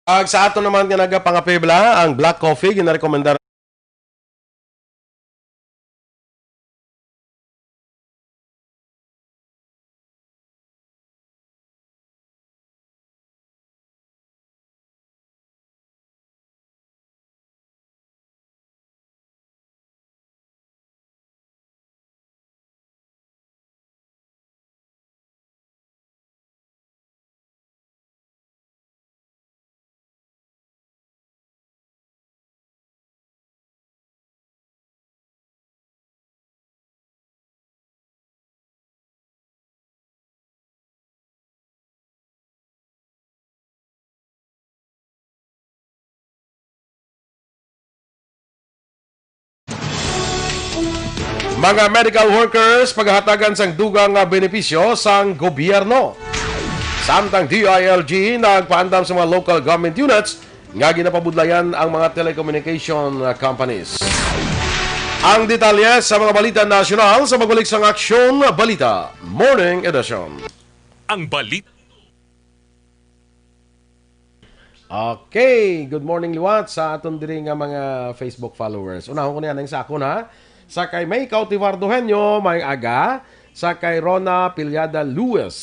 Ag sa aton naman nga nagapangapibla, ang black coffee ginarekomendar. Mga medical workers, paghatagan sang dugang nga benepisyo sang gobyerno. Samtang D I L G nagpaandam sa mga local government units nga ginapabudlayan ang mga telecommunication, uh, companies. Ang detalye sa mga balita nasyonal sa pagbalik sang Aksyon Balita Morning Edition. Ang balita. Okay, good morning liwat sa aton diri nga mga Facebook followers. Unahon ko niya nang sa akon, ha. Sa kay May Cautivar Duhenyo, may aga. Sa kay Rona Piliada Lewis.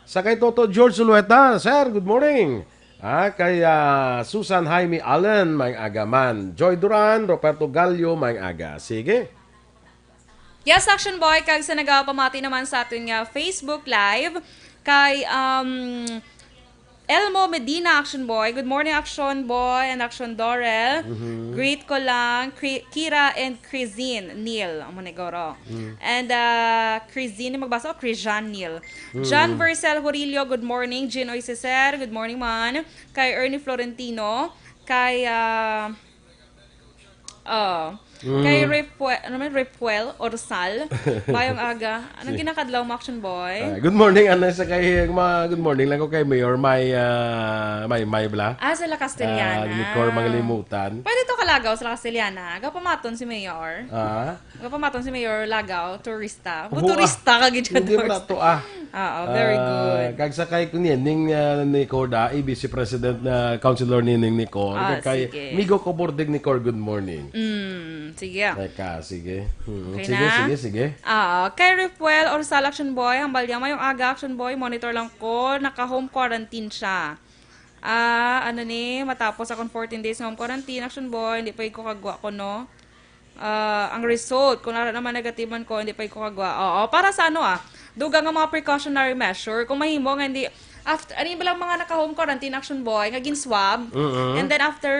Sa kay Toto George Zulueta, sir, good morning. Ah, kay, ah, Susan Jaime Allen, may aga man. Joy Duran, Roberto Gallo, may aga. Sige. Yes, Action Boy, kag sa nagapamati naman sa aton nga Facebook Live, kay, um, Elmo Medina, Action Boy. Good morning, Action Boy and Action Dorel. Mhm. Greet ko lang, Kri-, Kira and Crizine Neil. Amo ni Goro. Mm. And, uh, Crizine, magbasa ko, Crijan Neil. Mm. John Vercel Horilio, good morning. Jean Oy Ceser, good morning, man. Kay Ernie Florentino, kay, uh, Oh. Mm. Kay Repuel, ano man, Repuel Orsal, Mayong aga. Anong Si- ginakadlaw mo, Action Boy? Ah, good morning, ano, sa kay, ma-, good morning lang ko kay Mayor, may, ah, may, may bla. Ah, sa La Castellana. Ah, Nicor Manglimutan. Pwede to kalagaw sa La Castellana. Gapamaton si Mayor. Ah? Gapamaton si Mayor Lagaw, turista. Bu-, Opo, ah. Turista ka gid siya, Hindi mo na turista. to, ah. Oo, very Ah, good. Kag sa kay Kuya Nining, ah, Nicor, da, A B C President na Councilor Nining Nicor. Ah, Kag kay sige. Migo Cobordig Nicor, good morning. Mm, sige. Teka, sige. Hmm, Okay sige, na? sige, sige. Ah, kay Refuel Orsal, Action Boy, hambal niya, "Mayong aga, Action Boy, monitor lang ko, naka-home quarantine siya." Ah, ano ni, matapos akong fourteen days nga home quarantine, Action Boy, hindi pa ko kagwa ko, no? Ah, ang result, kung ara naman negative man ko, hindi pa ko kagwa. Oo, para sa ano, ah, dugang nga mga precautionary measure, kung mahimo nga hindi, after, ano yung bilang mga naka-home quarantine, Action Boy, nga gin-swab, Mm-mm. and then after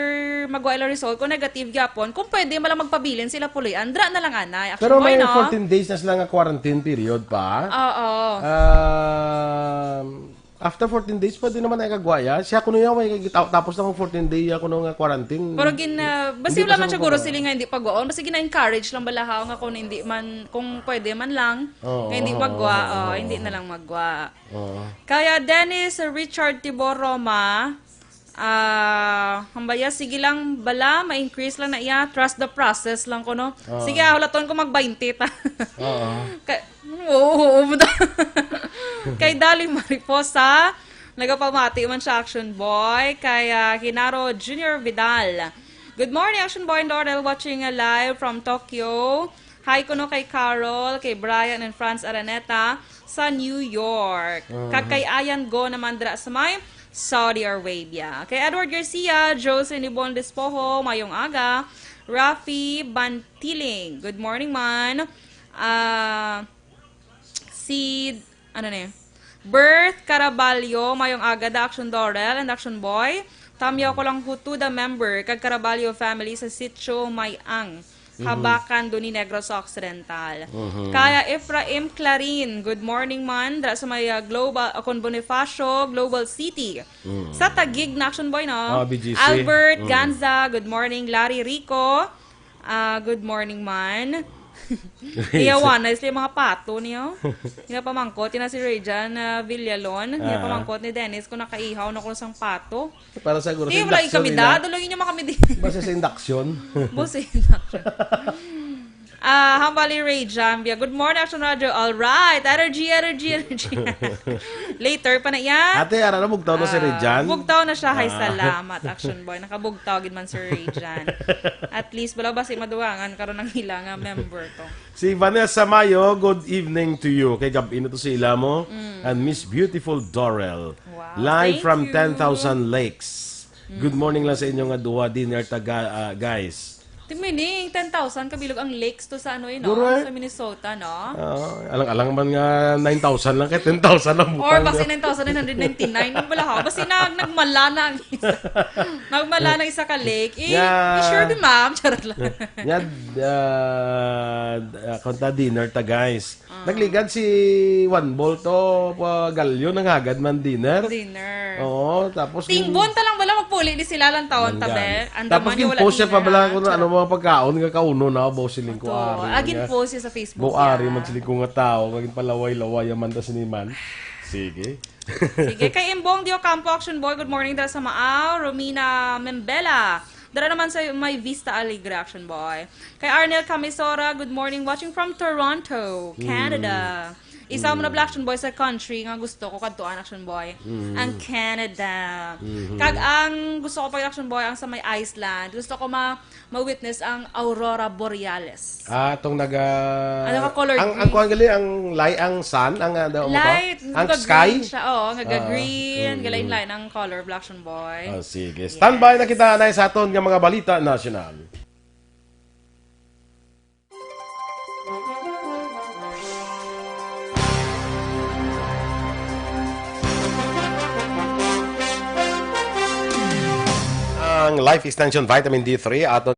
magwa ila result, kung negative gyapon, kung pwede, malang magpabilin sila pulian, dra na lang anay, Action Pero Boy, may no? fourteen days na sila nga quarantine period pa. Oo. Um, after fourteen days, pwede naman ay kagwaya. Siya kuno yung may ta-, tapos na ang fourteen day, ah, kuno nga quarantine. Pero gin-, ah, basi Hindi wala pa man siya siguro magpagawa. sila nga hindi pagwaon. Basi gina-encourage lang bala haw nga kung hindi man, kung pwede man lang, Oo, nga hindi oo, magwa, oo, oh, oo. hindi na lang magwa. Oo. Kaya Dennis Richard Tibor Roma, ah, hambaya, sige lang bala, ma-increase lang na iya, trust the process lang ko, no? Oo. Sige, ah, hulaton ko mag twenty ta. Oo. Ka-, oo, oo, oo. Kay Dali Mariposa, nagapamati man siya, Action Boy. Kay, ah, Genaro Junior Vidal. "Good morning, Action Boy and Dorel, watching, uh, live from Tokyo. Hi kuno kay Carol, kay Brian and Franz Araneta sa New York. Kag kay Ayan Go naman dira sa may Saudi Arabia. Kay Edward Garcia, Jocelyn Ibon Despojo, mayong aga. Rafi Bantiling, good morning, man. Ah, si, ano ni? Bert Caraballo, mayong aga, the Action Dorel and Action Boy. Tamyaw ko lang hutuda member kag Caraballo family sa Sitio May-ang, Habakan, Duni, Negros Occidental. Mhm. Kaya Efraim Clarin, good morning, man. Dra sa may, ah, Global, ah, kon Bonifacio, Global City. Mm. Sa Taguig na, Action Boy, no? Ah, B G C. Albert Mm. Ganza, good morning. Larry Rico, ah, good morning, man. Iyawan na sila mga pato niyo. Nga pamangkot, yun na si Rayjan, ah, Villalon. Nga Ah. pamangkot ni Dennis kung nakaihaw na ko sang pato. Para sa guro Di, sa wala yung induction, kami ina. Dad. Dulungin niyo mga kami di. Basta sa induction. Basta sa induction. Ah, Hambali Ray Jambia. Good morning, Action Radio. All right. Energy, energy, energy. Later pa na iya. Ate, ara na, bugtaw na si Ah, Ray Jan. Bugtaw na siya. Hay, Ah. salamat, Action Boy. Nakabugtaw gid man si Ray Jan. At least, wala ba si maduwangan karon ang ila nga member to? Si Vanessa Mayo, good evening to you. Kay gab-i na to si ila mo. Mm. And Miss Beautiful Dorel. Wow, Live thank from you. Ten Thousand Lakes. Good morning lang sa inyo nga duha, dinner taga, ah, guys. Ti meaning, ten thousand kabilog ang lakes to sa ano, eh, no? Guro, eh. Sa Minnesota, no? Ah, alang-alang man nga nine thousand lang, kay ten thousand lang Or butang basi niya. Nine thousand nine hundred ninety-nine. Ang bala, ha? Basi nag-, nagmala na ang isa. Nagmala na isa ka lake. Eh, Yeah. you sure di, ma'am? Charot lang. Yeah, ah, ah, kung ta dinner ta, guys. Ah. Nagligad si Juan Bol to, pa Galyo, nanghagad man dinner. Dinner. Oo, tapos Tingbon gin- ta lang bala, magpuli di sila lang taon, Mangga. tabe. Ang Tapos daman niyo, wala ginpost siya pa dinner, bala ha? Kung ano mga pagkaon nga kauno na, bo siling ko Ato. ari Ah, nga. ginpost siya sa Facebook Bo ari niya. man siling ko nga tao, nga ginpalaway-laway man ta siniman. Sige. Sige, kay Imbong Diocampo, Action Boy, good morning, dala sa Maaw. Romina Membela, dala naman sa may Vista Alegre, Action Boy. Kay Arnel Camisora, good morning, watching from Toronto, Mm. Canada. Isa mo na Mm. bala, Action Boy, sa country nga gusto ko kadtuan, Action Boy, Mm. ang Canada. Mhm. Kag ang gusto ko pa, Action Boy, ang sa may Iceland. Gusto ko ma-, ma-witness ang Aurora Borealis. Ah, tong naga-, Ano ka, color ang, ang green? kuwan gali, ang light, ang sun, ang, ah, daw mo to? Light, Ang naga-green sky? siya, oo, naga-green, Ah, mm. galain-lain ang color, Black Action Boy. Ah, sige. Yes. Standby na kita na sa aton nga mga balita nasyonal. Ang Life Extension Vitamin D three aton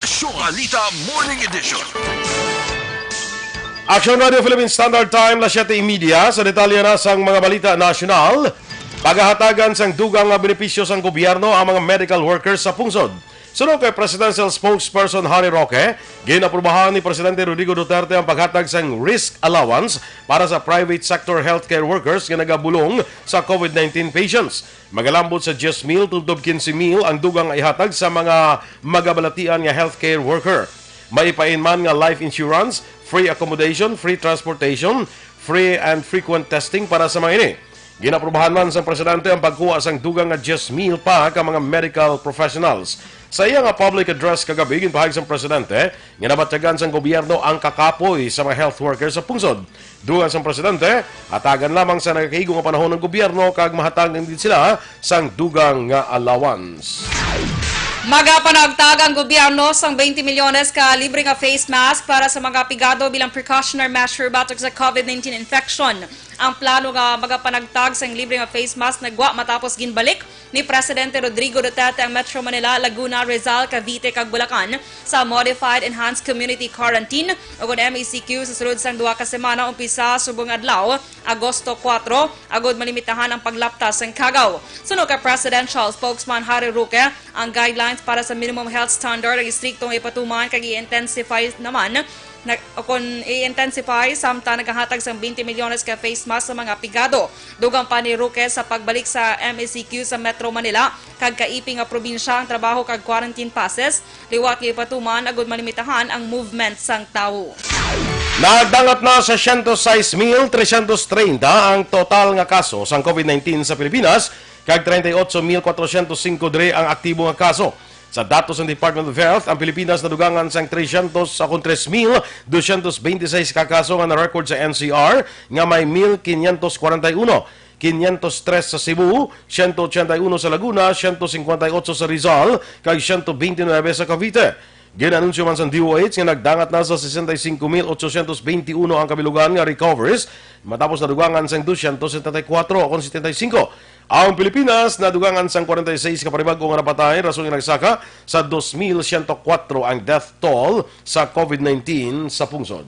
Aksyon Balita Morning Edition. Action Radio Philippine Standard Time, las siete y media. Sa detalye na sang mga balita nasyonal, pagahatagan sang dugang nga benepisyo sang gobyerno ang mga medical workers sa pungsod. Suno kay Presidential Spokesperson Harry Roque, ginaprubahan ni Presidente Rodrigo Duterte ang paghatag sang risk allowance para sa private sector healthcare workers nga nagabulong sa COVID nineteen patients. Magalambot sa diyes mil tubtob kinse mil ang dugang nga ihatag sa mga magabalatian nga healthcare worker. Maipain man nga life insurance, free accommodation, free transportation, free and frequent testing para sa mga ini. Ginaprubahan man sang presidente ang pagkuha sang dugang nga diyes mil pa ka mga medical professionals. Sa iya nga public address kagabi, ginpahayag sang presidente nga nabatyagan sang gobyerno ang kakapoy sa mga health workers sa pungsod. Dugang sang presidente, hatagan lamang sa nagakaigo nga panahon ang gobyerno kag mahatag na gid sila sang dugang nga allowance. Magapanagtag ang gobyerno sang twenty milyones ka libre nga face mask para sa mga pigado bilang precautionary measure batok sa COVID nineteen infection. Ang plano nga magapanagtag sang libre nga face mask nagwa matapos ginbalik ni Presidente Rodrigo Duterte ang Metro Manila, Laguna, Rizal, Cavite, kag Bulacan sa Modified Enhanced Community Quarantine, o kon M E C Q, sa sulod sang duha ka semana, umpisa subong adlaw, Agosto kuwatro, agud malimitahan ang paglapta sang kagaw. Suno kay Presidential Spokesman Harry Roque, ang guidelines para sa minimum health standard ang istrikto nga ipatuman kag i-intensify naman Nag-, o kon i-intensify, samtang nagahatag sang twenty milyones ka face mask sa mga pigado. Dugang pa ni Roque sa pagbalik sa M E C Q sa Metro Manila kag kaiping nga probinsya ang trabaho kag quarantine passes, liwat nga ipatuman agud malimitahan ang movement sang tawo. Nagdangat na sa siyento sais mil tresyentos treinta ang total nga kaso sang COVID nineteen sa Pilipinas, kag treinta y ocho mil kwatrosyentos singko diri ang aktibo nga kaso. Sa datos sang Department of Health, ang Pilipinas nadugangan sang tresyentos, ah, kon tres mil dosyentos beintiseis ka kaso nga na-record sa N C R, nga may mil quinientos kwarenta y uno, quinientos tres sa Cebu, siyento ochenta y uno sa Laguna, siyento singkwenta y ocho sa Rizal, kag siyento beintinuebe sa Cavite. Gin-anunsyo man sang D O H nga nagdangat na sa sesenta y singko mil ochosyentos beintiuno ang kabilugan nga recoveries, matapos nadugangan sang dosyentos setenta y kuwatro, kon setenta y singko. Ang Pilipinas nadugangan sang kwarenta y seis ka panibag-o nga napatay, rason nga nagsaka sa dos mil siyento kuwatro ang death toll sa COVID nineteen sa pungsod.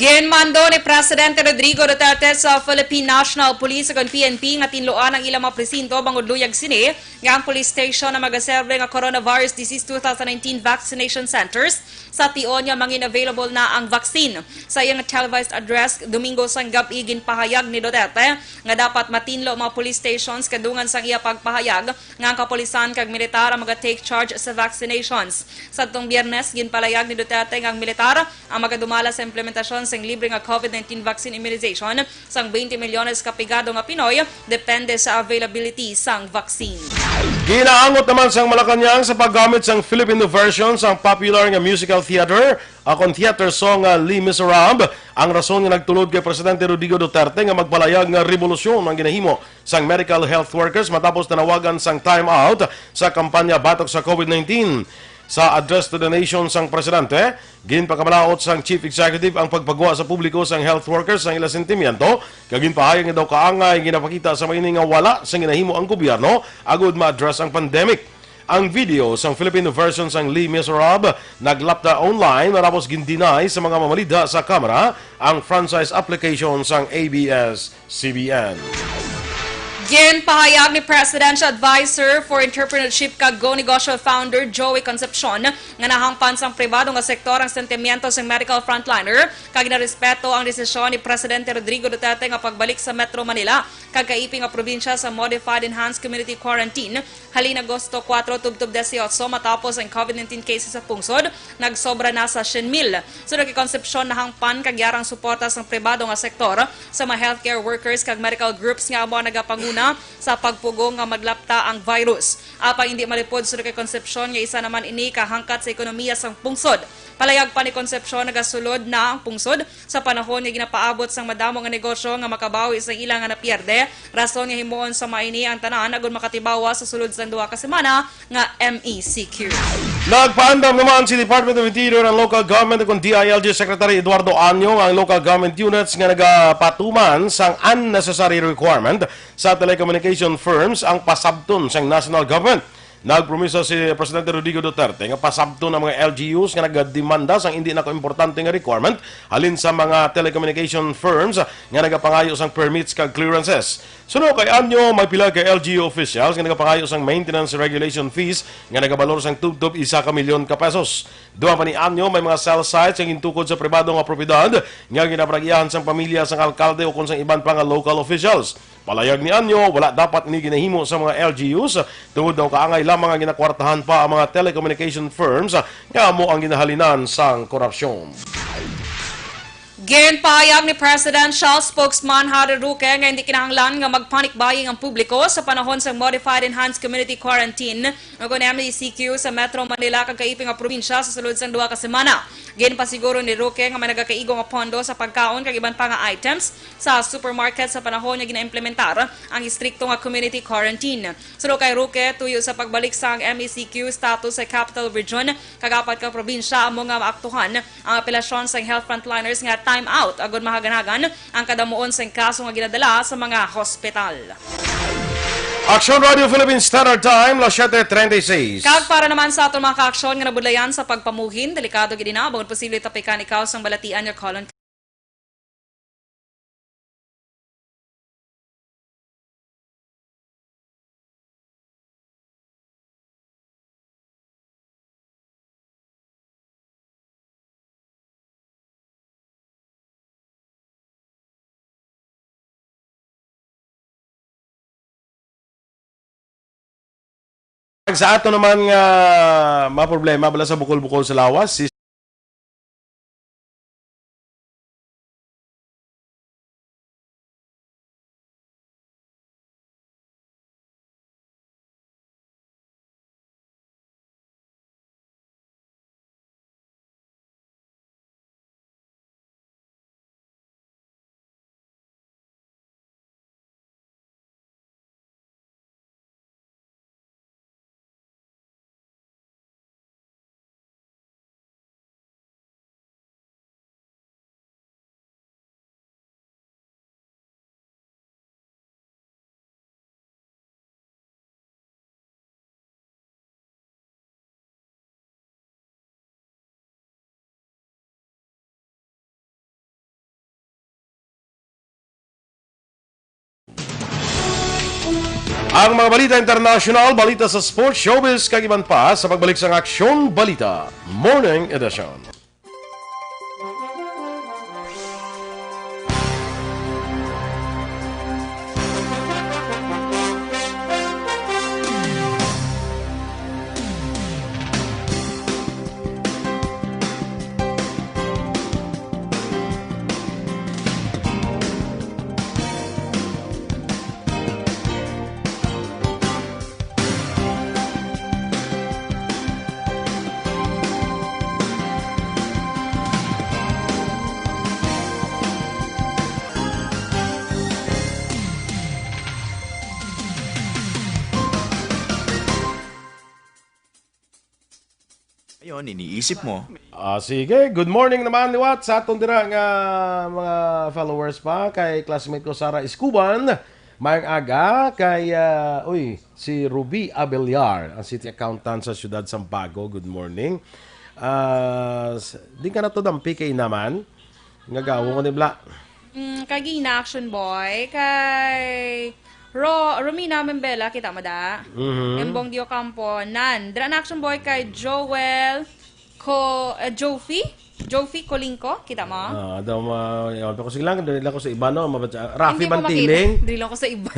Ginmando ni Presidente Rodrigo Duterte sa Philippine National Police ug ang P N P nga tinluan ang ilang mga presinto bangod luyag sini nga ang police station ang magaserbe nga coronavirus disease two thousand nineteen vaccination centers sa tion nga mangin available na ang vaccine. Sa iyang televised address Domingo sang gab-i, ginpahayag ni Duterte nga dapat matinlo ang mga police stations kadungan sang iya pagpahayag nga ang kapulisan kag militar ang maga-take charge sa vaccinations. Sadtong Biyernes, ginpalayag ni Duterte nga ang militar ang magadumala sa implementasyon sang libre nga COVID nineteen vaccine immunization sang twenty milyones ka pigado nga Pinoy, depende sa availability sang vaccine. Ginaangot naman sang Malacañang sa paggamit sang Filipino version sang popular nga musical theater, akon theater song nga Les Miserables, ang rason nga nagtulod kay Presidente Rodrigo Duterte nga magpalayag nga rebolusyon ang ginahimo sang medical health workers matapos tanawagan sang time out sa kampanya batok sa COVID nineteen. Sa address to the nation sang presidente, ginpakamalaut sang chief executive ang pagpagwa sa publiko sang health workers sang ila sentimiento, kag ginpahayag nga daw kaangay ginapakita sa maini nga wala sang ginahimo ang gobyerno agud ma-address ang pandemic. Ang video sang Filipino version sang Les Miserables naglapta online matapos gin-deny sa mga mamalidha sa Kamara ang franchise application sang A B S C B N. Ginpahayag ni Presidential Advisor for Entrepreneurship kag Go Negosyo founder Joey Concepcion nga nahangpan sang pribado nga sektor ang sentimiento sang medical frontliner kag ginarespeto ang desisyon ni Presidente Rodrigo Duterte nga pagbalik sa Metro Manila kag kaiping nga probinsya sa Modified Enhanced Community Quarantine halin Agosto kuwatro tubtob disiotso matapos ang COVID nineteen cases sa pungsod nagsobra na sa syen mil. Suno kay Concepcion, nahangpan kag yara ang suporta sang pribado nga sektor sa mga healthcare workers kag medical groups nga amo ang nagapanguna sa pagpugong nga maglapta ang virus. Apang indi malipod, suno kay Concepcion, nga isa naman ini ka hangkat sa ekonomiya sang pungsod. Palayag pa ni Concepcion, nagasulod na ang pungsod sa panahon nga ginapaabot sang madamo nga negosyo nga makabawi sa ila nga napierde, rason nga himuon sa maini ang tanan agud makatibawa sa sulod sang duha ka semana nga M E C Q. Nagpaandam naman si Department of Interior and Local Government, kon D I L G, Secretary Eduardo Año nga ang local government units nga nagapatuman sang unnecessary requirement sa telecommunication firms ang pasabton sang national government. Nagpromisa si Presidente Rodrigo Duterte nga pasabton ang mga L G Us nga nagademanda sang indi na kaimportante nga requirement halin sa mga telecommunication firms nga nagapangayo sang permits kag clearances. Suno kay Año, may pila ka L G U officials nga nagapangayo sang maintenance regulation fees nga nagabalor sang tubtob isa ka milyon ka pesos. Dugang pa ni Año, may mga cell sites nga gintukod sa pribado nga propiedad nga ginapanag-iyahan sang pamilya sang alkalde o kon sang iban pa nga local officials. Palayag ni Año, wala dapat ini ginahimo sa mga L G Us tungod daw kaangay lamang nga ginakwartahan pa ang mga telecommunication firms nga amo ang ginahalinan sang korupsyon. Ginpahayag ni Presidential Spokesman Harry Roque nga hindi kinahanglan nga magpanikbaying ang publiko sa panahon sang Modified Enhanced Community Quarantine o kon M E C Q sa Metro Manila kag kaiping nga probinsya sa sulod sang duha ka semana. Ginpasiguro ni Roque nga may nagakaigo nga pondo sa pagkaon kag iban pa nga items sa supermarket sa panahon nga ginaimplementar ang istrikto nga community quarantine. Suno kay Roque, tuyo sa pagbalik sang M E C Q status sa Capital Region, kag apat ka probinsya amo nga maaktuhan ang apelasyon sang health frontliners nga time out agud mahaganagan ang kadamuon sang kaso nga ginadala sa mga hospital. Aksyon Radio Philippines Standard Time, las siete treinta y seis. Kag para naman sa aton mga kaaksyon nga nabudlayan sa pagpamuhin, delikado gid ina, bangod posible tapikan ikaw sang balatian nga colon Sa ato naman nga mga problema bala sa bukol-bukol sa lawas, si Ang mga balita international, balita sa sports, showbiz, kag iban pa sa pagbalik sang Aksyon Balita Morning Edition. Ayun, iniisip mo. Ah, sige. Good morning naman liwat sa aton dira nga mga followers pa, kay classmate ko Sara Iscuban. Mayong aga kay, ah, uy, si Ruby Abeliar, ang city accountant sa siyudad Sambago. Good morning. Ah, s- di ka na to dampi kay naman. Nga gawon ko ni Bla. Mm, kagina, Action Boy, kay Ro, Romina Membela, kita mo da? Mhm. Embong Diocampo, nan. Dira na, Action Boy, kay Joel, ko, eh, Jofi? Jofi Kolingko, kita mo? Ah, daw ma, yawan pa ko. Sige lang, dili lang ko sa iba, no? Mabatsa-, Rafi Hindi mo makita. Bantiling. Dili lang ko sa iba.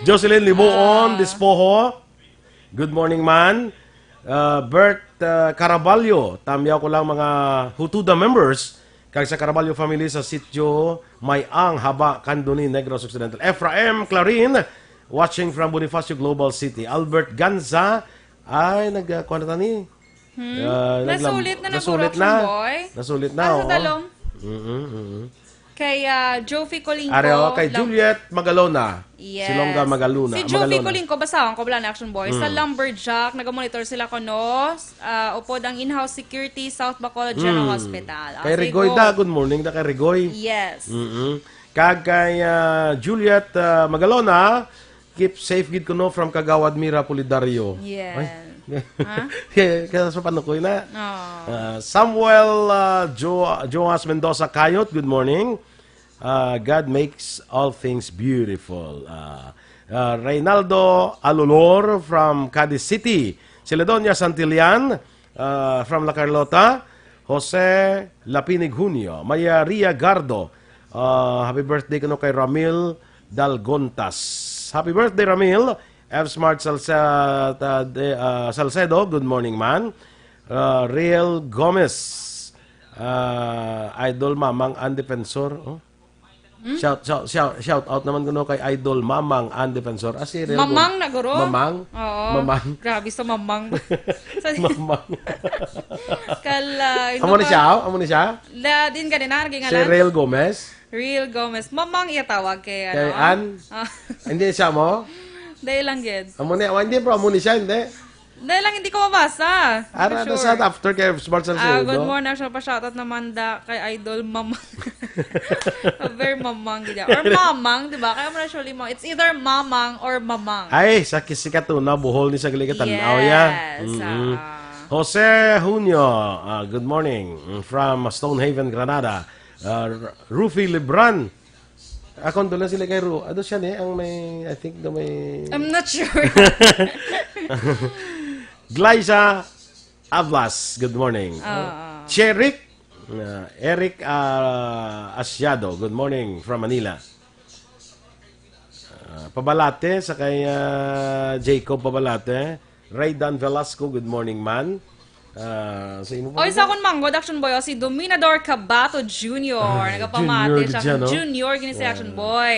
Jocelyn Libuon, Ah. Dispoho. Good morning, man. Uh, Bert, uh, Caraballo, tamyaw ko lang mga Hutuda members, kag sa Caraballo family sa sitio May-ang, Haba, Candoni, Negros Occidental. Ephraim Clarin, watching from Bonifacio Global City. Albert Ganza, ay, nag, uh, kuha na tani. Hmm? Uh, naglam- Nasulit na nasulit nagurok na. Siyang boy. Nasulit na, Ah, sa oo. Talong. Mm-mm, mm-mm. Kay, ah, Jofi Colingco, Areo, kay Lam- Juliet Magalona. Yes. Silongga Magalona, Si Jofi Magalona. Colingco, basahan ko, wala na, Action Boy. Sa Mm. Lumberjack, nagamonitor sila kuno. Ah, upod ang in-house security, South Bacolod General Mm. Hospital. Ah, Kay sige, Rigoy go. Da, good morning da kay Rigoy. Yes. Mm-mm. Kag kay, ah, Juliet, ah, Magalona, keep safe gid kuno from Kagawad Mira Pulidario. Yes. Ay. Ha? Kaya, kaya sa panukoy na. Oh. Ah, Samuel, ah, Jo-, Joas Mendoza Kayot, good morning. Ah, God makes all things beautiful. Ah, ah, Reynaldo Alolor from Cadiz City. Siladonia Santillan, ah, from La Carlota. Jose Lapinig Junio. Maya Ria Gardo. Ah, happy birthday kuno kay Ramil Dalgontas. Happy birthday, Ramil. F Smart Salsa-, ta-, de-, ah, Salcedo, good morning, man. Ah, Real Gomez. Ah, Idol Mamang and Defensor. Oh. Hmm? Shout, shout, shout, shout out naman kuno kay Idol Mamang and Defensor. Ah, si Real Mamang Gom-, na, guro? Mamang? Oo. Mamang. Grabe sa Mamang. Sa Mamang. Kala, Amo ni ano siya, ba? Oh? Amo ni siya? La, din ka din, ah, naging Si ngalan? Real Gomez? Real Gomez. Mamang iya tawag kay, Kay ano? Ann? Ah. Hindi siya mo? Dahil lang, gid. Amo ni, oh, hindi, bro, amo ni siya, hindi. Dahil lang hindi ko mabasa. Ara, Hindi na sure. Sa after kay Smart Salcedo. Ah, good morning. Actually, pa-shoutout naman da kay Idol Mamang. Very Mamang, gid. Or Mamang, di ba? Kaya mo na, surely mo. It's either Mamang or Mamang. Ay, sa kisi ka to, na Bohol ni sa Galigatanaw, ya. Yes, Mm-mm. Ah. Jose Junio, ah, good morning. Mm, from Stonehaven, Granada. Ah, R-, Rufi Libran. Ah, condolence sila kay Ru-, ano siya ni? Ang may, I think, daw may I'm not sure. Glyza Avlas, good morning. Ah. Oh, Cherik, ah, Eric, ah, Asiado, good morning from Manila. Ah, Pabalate, sa kay, ah, Jacob Pabalate. Raydan Velasco, good morning, man. Ah, sa imo pa Oy, ba? Sa akon manggod, Action Boy, o si Dominador Cabato Junior. Ay, Nagapamati Junior siya. Gid siya, no? Junior, gini si Action Ah. Boy.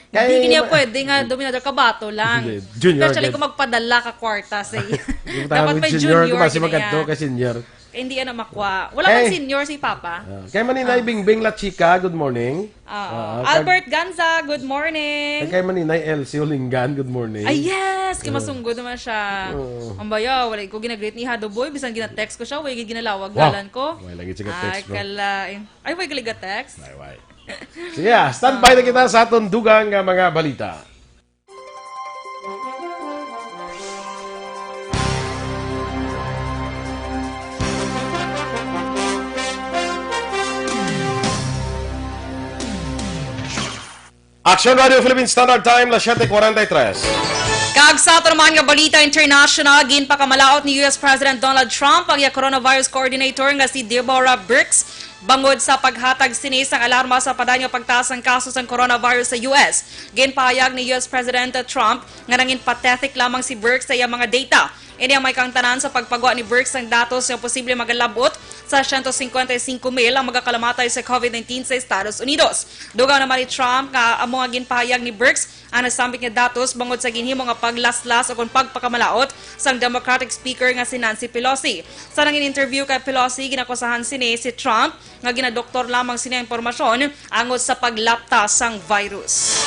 Kay Hindi gini ma- pwede nga Dominador Cabato lang. Hindi, Junior Especially gid. Kung magpadala ka kwarta sa iya. Di ba Dapat tawag may Junior, Junior di ba? Si gini Magkadto niya. Kay Senior. Kay hindi yan ang makwa. Wala Hey. Kang senior si Papa. Ah, kay Maninay Ah. Bingbing La Chica, good morning. Oo. Ah, kag Albert Ganza, good morning. Kay Maninay Elsie Ulingan, good morning. Ay, yes! Kay Ah. masunggod naman siya. Oo. Ang baya, wala ko ginagreet ni Hado Boy, bisan gina-text ko siya, wala gid ginalawag Wow. galan ko. Wala lagi siya Ay, text, bro. Kala, eh. Ay, wala gali ga-text? Why, why? Sige, ah, standby na kita sa aton dugang nga mga balita. Action Radio Philippine Standard Time, las siete cuarenta y tres. Kag sa ato naman nga balita international, ginpakamalaot ni U S President Donald Trump ang iya coronavirus coordinator nga si Deborah Birx bangod sa paghatag sini sang alarma sa padayon nga pagtaas sang kaso sang coronavirus sa U S. Ginpahayag ni U S President Trump nga nangin pathetic lamang si Birx sa iya mga data. Ini ang may kaangtanan sa pagpagwa ni Birx sang datos nga posible magalab-ot sa siyento singkwenta y singko mil ang magakalamatay sa COVID nineteen sa Estados Unidos. Dugang naman ni Trump nga amo nga ginpahayag ni Birx ang nasambit nga datos bangod sa ginhimo nga paglaslas o kon pagpakamalaot sang Democratic Speaker nga si Nancy Pelosi. Sa nangin interview kay Pelosi, ginakusahan sini si Trump nga ginadoktor lamang sini ang impormasyon angot sa paglapta sang virus.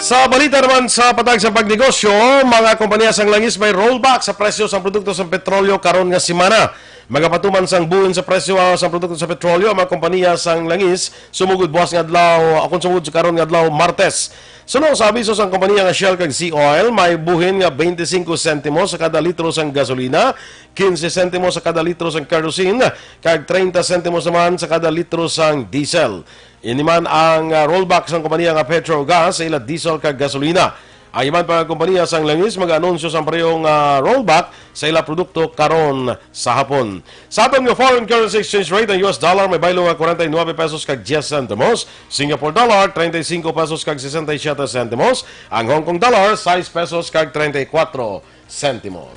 Sa balita naman sa patag sa pagnegosyo, mga kompanya sang langis may rollback sa presyo sang produkto sang petrolyo karon nga semana. Magapatuman sang buhin sa presyo, ah, sang produkto sa petrolyo ang mga kompanya sang langis sumugod buwas nga adlaw, o kon sumugod sa karon nga adlaw, Martes. Suno sa abiso sang kompanya nga Shell kag Sea Oil, may buhin nga twenty-five sentimos sa kada litro sang gasolina, quince sentimos sa kada litro sang kerosene, kag treinta sentimos naman sa kada litro sang diesel. Ini man ang, ah, rollback sang kompanya nga Petrogas sa ila diesel kag gasolina. Ang iban pa nga kompanya sang langis mag-anunsyo sang pareho nga rollback sa ila produkto karon sa hapon. Sa aton nga foreign currency exchange rate, ang U S dollar may baylo nga forty-nine pesos kag diez sentimos, Singapore dollar, treinta y cinco pesos kag sesenta y siete sentimos, ang Hong Kong dollar, sais pesos kag treinta y cuatro sentimos.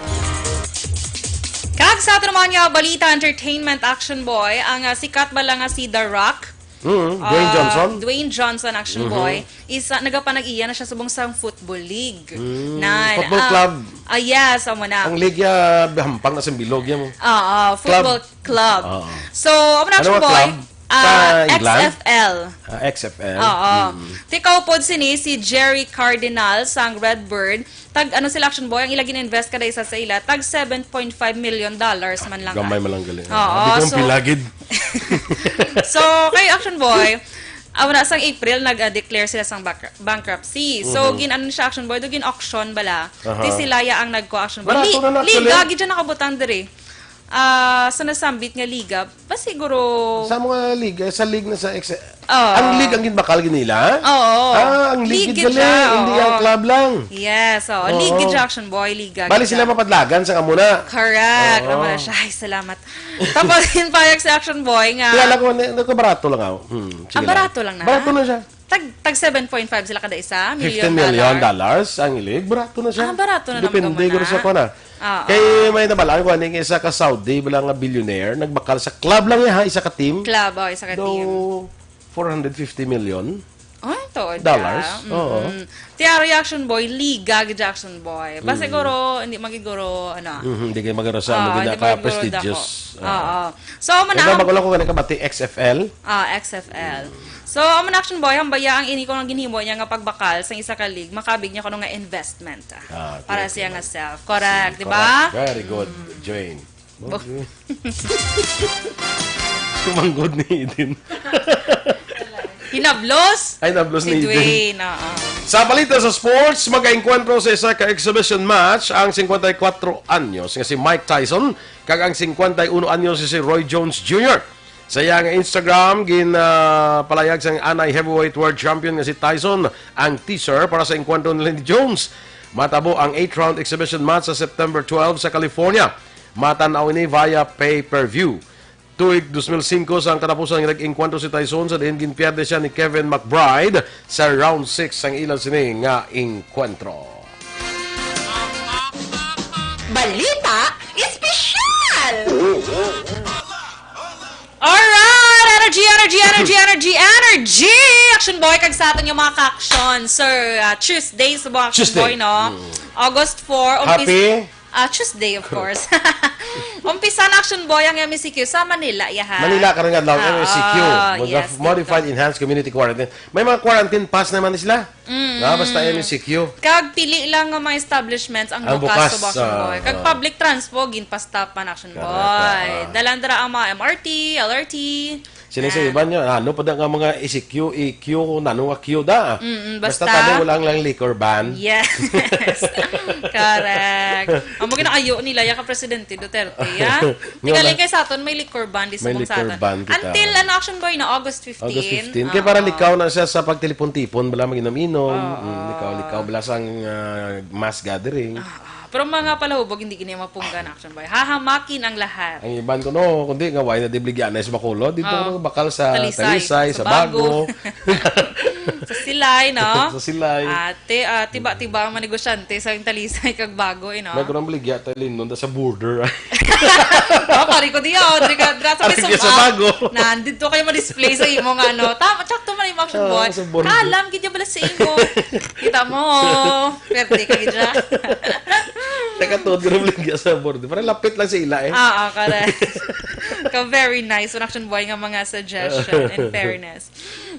Kag sa ato naman nga balita, entertainment, Action Boy, ang, ah, sikat bala nga si The Rock. Mm, Dwayne Ah, Johnson. Dwayne Johnson, Action Mhm. Boy, is, ah, nagapanag-iya na siya subong sa football league. Mm, Nan, football ah, club. Ah, yes, amo na. Ang league ya, hampang na sa bilog ya mo. Oo, Club. Football club. Oo. So, amo na, Ano Action nga Boy? club? Ah, Sa England? X F L. Ah, X F L. Oo. Mm. Tikaw pod sini si Jerry Cardinal sang Redbird. Tag, ano sila, Action Boy, ang ila gin-invest kada isa sa ila, tag seven point five million dollars man lang. Gamay man lang gali. Oo, Di ko so, pilagid. So, kay Action Boy, amo na sang April, nag-declare sila sang bankru-, bankruptcy. So, Mhm. gin-, ano siya, Action Boy, do gin-auction bala. Aha. Di sila ya ang nagko, Action Boy. Barato Li-, na na, liga, actually. Gid siya nakabutang diri. Ah, sa nasambit nga liga, pa siguro Sa mga liga, sa league na sa ex-, Ah. ang league ang ginbakal ginila? Oo. Ah, ang league League gid gid gali, siya, hindi oo. ang club lang. Yes, oo. Oo. League gid siya, Action Boy, liga Bali gid sila siya. mapadlagan sa kamuna. Correct. Oo. Amo na siya. Ay, salamat. Tapos, ginpahayag si Action Boy nga Kilala ko, ni-, nagkabarato lang ako. Hmm, sige Ang lang. barato lang na? Barato na siya. Tag, tag seven point five sila kada isa, million Fifteen million dollars. dollars ang ilig. Barato na siya. Ah, barato na Depende naman guro na. sa kuwan, ah. Ah, Kay ah. may nabalaan ko, aning isa ka Saudi, bala nga billionaire, nagbakal sa club lang niya, ha, isa ka team. Club, oh, isa ka Do team. four hundred fifty million Ay, to, dollars. da. Oo. Mm-mm. Tiya reaction boy, liga gid reaction boy. Basta Mm. siguro, hindi magiguro, ano. Mhm, hindi kayo magkarasan, Oo, hindi hindi magiguro prestigious. dako. Oo. Oo. So, amo na Ikaw, ang magulang ko, ganun ka ba, ti X F L? Ah, X F L. So, amo na, Action Boy, hambaya ang ini ko nga ginhimo niya nga pagbakal sa isa ka league, makabig niya kuno nga investment, ah, Ah, para okay, siya okay. nga self. Correct, Sige, di ba? correct. Very good, Mm. Jane. Bo- Okay. Tumanggod ni Eden. Hinablos Ay, nablos si ni Eden. Dwayne, oo. Sa balita sa sports, mag-enkwentro sa isa ka exhibition match ang singkwenta y kuwatro anyos nga si Mike Tyson kag ang singkwenta y uno anyos si Roy Jones Junior. Sa iyang Instagram, gin, ah, palayag sang anay heavyweight world champion nga si Tyson ang teaser para sa engkwentro nila ni Jones. Matabo ang eight-round exhibition match sa September twelve sa California. Matan-aw ini via pay-per-view. Tuig dos mil singko sa ang katapusan nga nag-engkwentro si Tyson sa diin ginpierde siya ni Kevin McBride sa round six sang ila sini nga engkwentro. Balita Espesyal! Alright! Energy, energy, energy, energy, energy! Action Boy, kag sa aton yung mga ka-action, sir. Ah, Tuesday sa mga Action Tuesday. Boy, no? Mm. August four, umpis- Happy? Ah, Tuesday, of course. Umpisa na, Action Boy, ang M E C Q sa Manila, yaha. Manila, karon nga adlaw, Ah, M E C Q. oh, Mag- yes, Modified dito. Enhanced Community Quarantine. May mga quarantine pass naman sila. Mm. Ah, basta M E C Q. Kag pili lang nga mga establishments ang Ang bukas bukas, sa Boxing ah, Boy. Kag ah. Public transport, ginpa-stop man, Action Correct, Boy. ah. Dalandra ang mga M R T, L R T. Sila sa Ah. iban niya, ano pa da nga mga E C Q, E Q, nano nga Q da. Mm, Basta basta tabi, wala lang liquor ban. Yes. Correct. Amo ginaayo nila, ya ka Presidente Duterte, ya? Nga Tingali na- kay sa aton, may liquor ban, di May subong sa liquor aton. ban kita. Until, ano, Action Boy, na August fifteen. August fifteen. Kaya para Oo. likaw na siya sa pagtilipon-tipon, bala mag-inom-inom. Oo. Mm, likaw-likaw, bala sang, ah, mass gathering. Ah, ah. Pero mga palahubog, hindi gini mapunggan, Action Boy. Hahamakin ang lahat. Ang iban ko, no, kundi nga, why na dibligyan na sa Bacolod? Dito Oo. ko bakal sa Talisay, Talisay, sa sa Bago. Bago. Sa Silay, no? Sa Silay. Ate, ah, tiba-tiba ang mga negosyante sa Talisay kag Bago, eh, no? May kurang baligya tayo, Lindon, sa border. Oh, kari ko diyo, diri ka, dira sa Ari ka sa Sumpa. Bago. Nandito kayo ma-display sa imo nga, ano. Tama, tsakto man yung Action Ah, Boy. sa border. Kalam, gid niya bala sa imo. Kita mo, perte ka gid siya. Nakatuod ko ng baligya sa border. Parang lapit lang sa ila, eh. Ah, ah, correct. Ka very nice, Action Boy, nga mga suggestion, in fairness.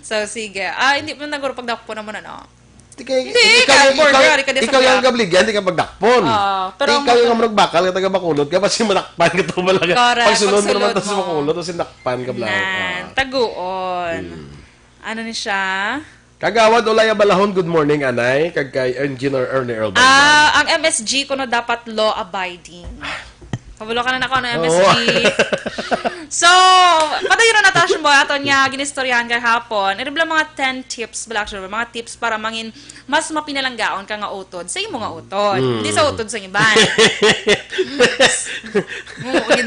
So, sige. Ah, hindi pa naguro pagdakpo naman, ano? Di kay, Hindi, ikaw, kay ikaw, border, ari ka di sa ikaw yung Manila. Gabligyan, di ka pagdakpon. Oo, pero Di ang ikaw yung mga amrog bakal, ka taga Bacolod, ka basi madakpan ka to, bala ka. Correct, Pagsunod mo naman pagsulod ta sa mo. Bacolod, kasi dakpan ka, bala. Nan, Ah. taguon. Hmm. Ano ni siya? Kagawad Olaya Balahon, good morning, anay. Kag kay Engineer Ernie Earl Balahon. Ah, ang M S G kuno dapat law-abiding. Kabalo ka na nako, ano, Oo. M S G. So, padayon na natasyon mo, ato niya, ginistoryahan kahapon. Ito bala mga ten tips, bala, actually, mga tips para mangin mas mapinalanggaon ka nga utod sa imo nga utod. Mm. Hindi sa utod sa iban. Oo, gid.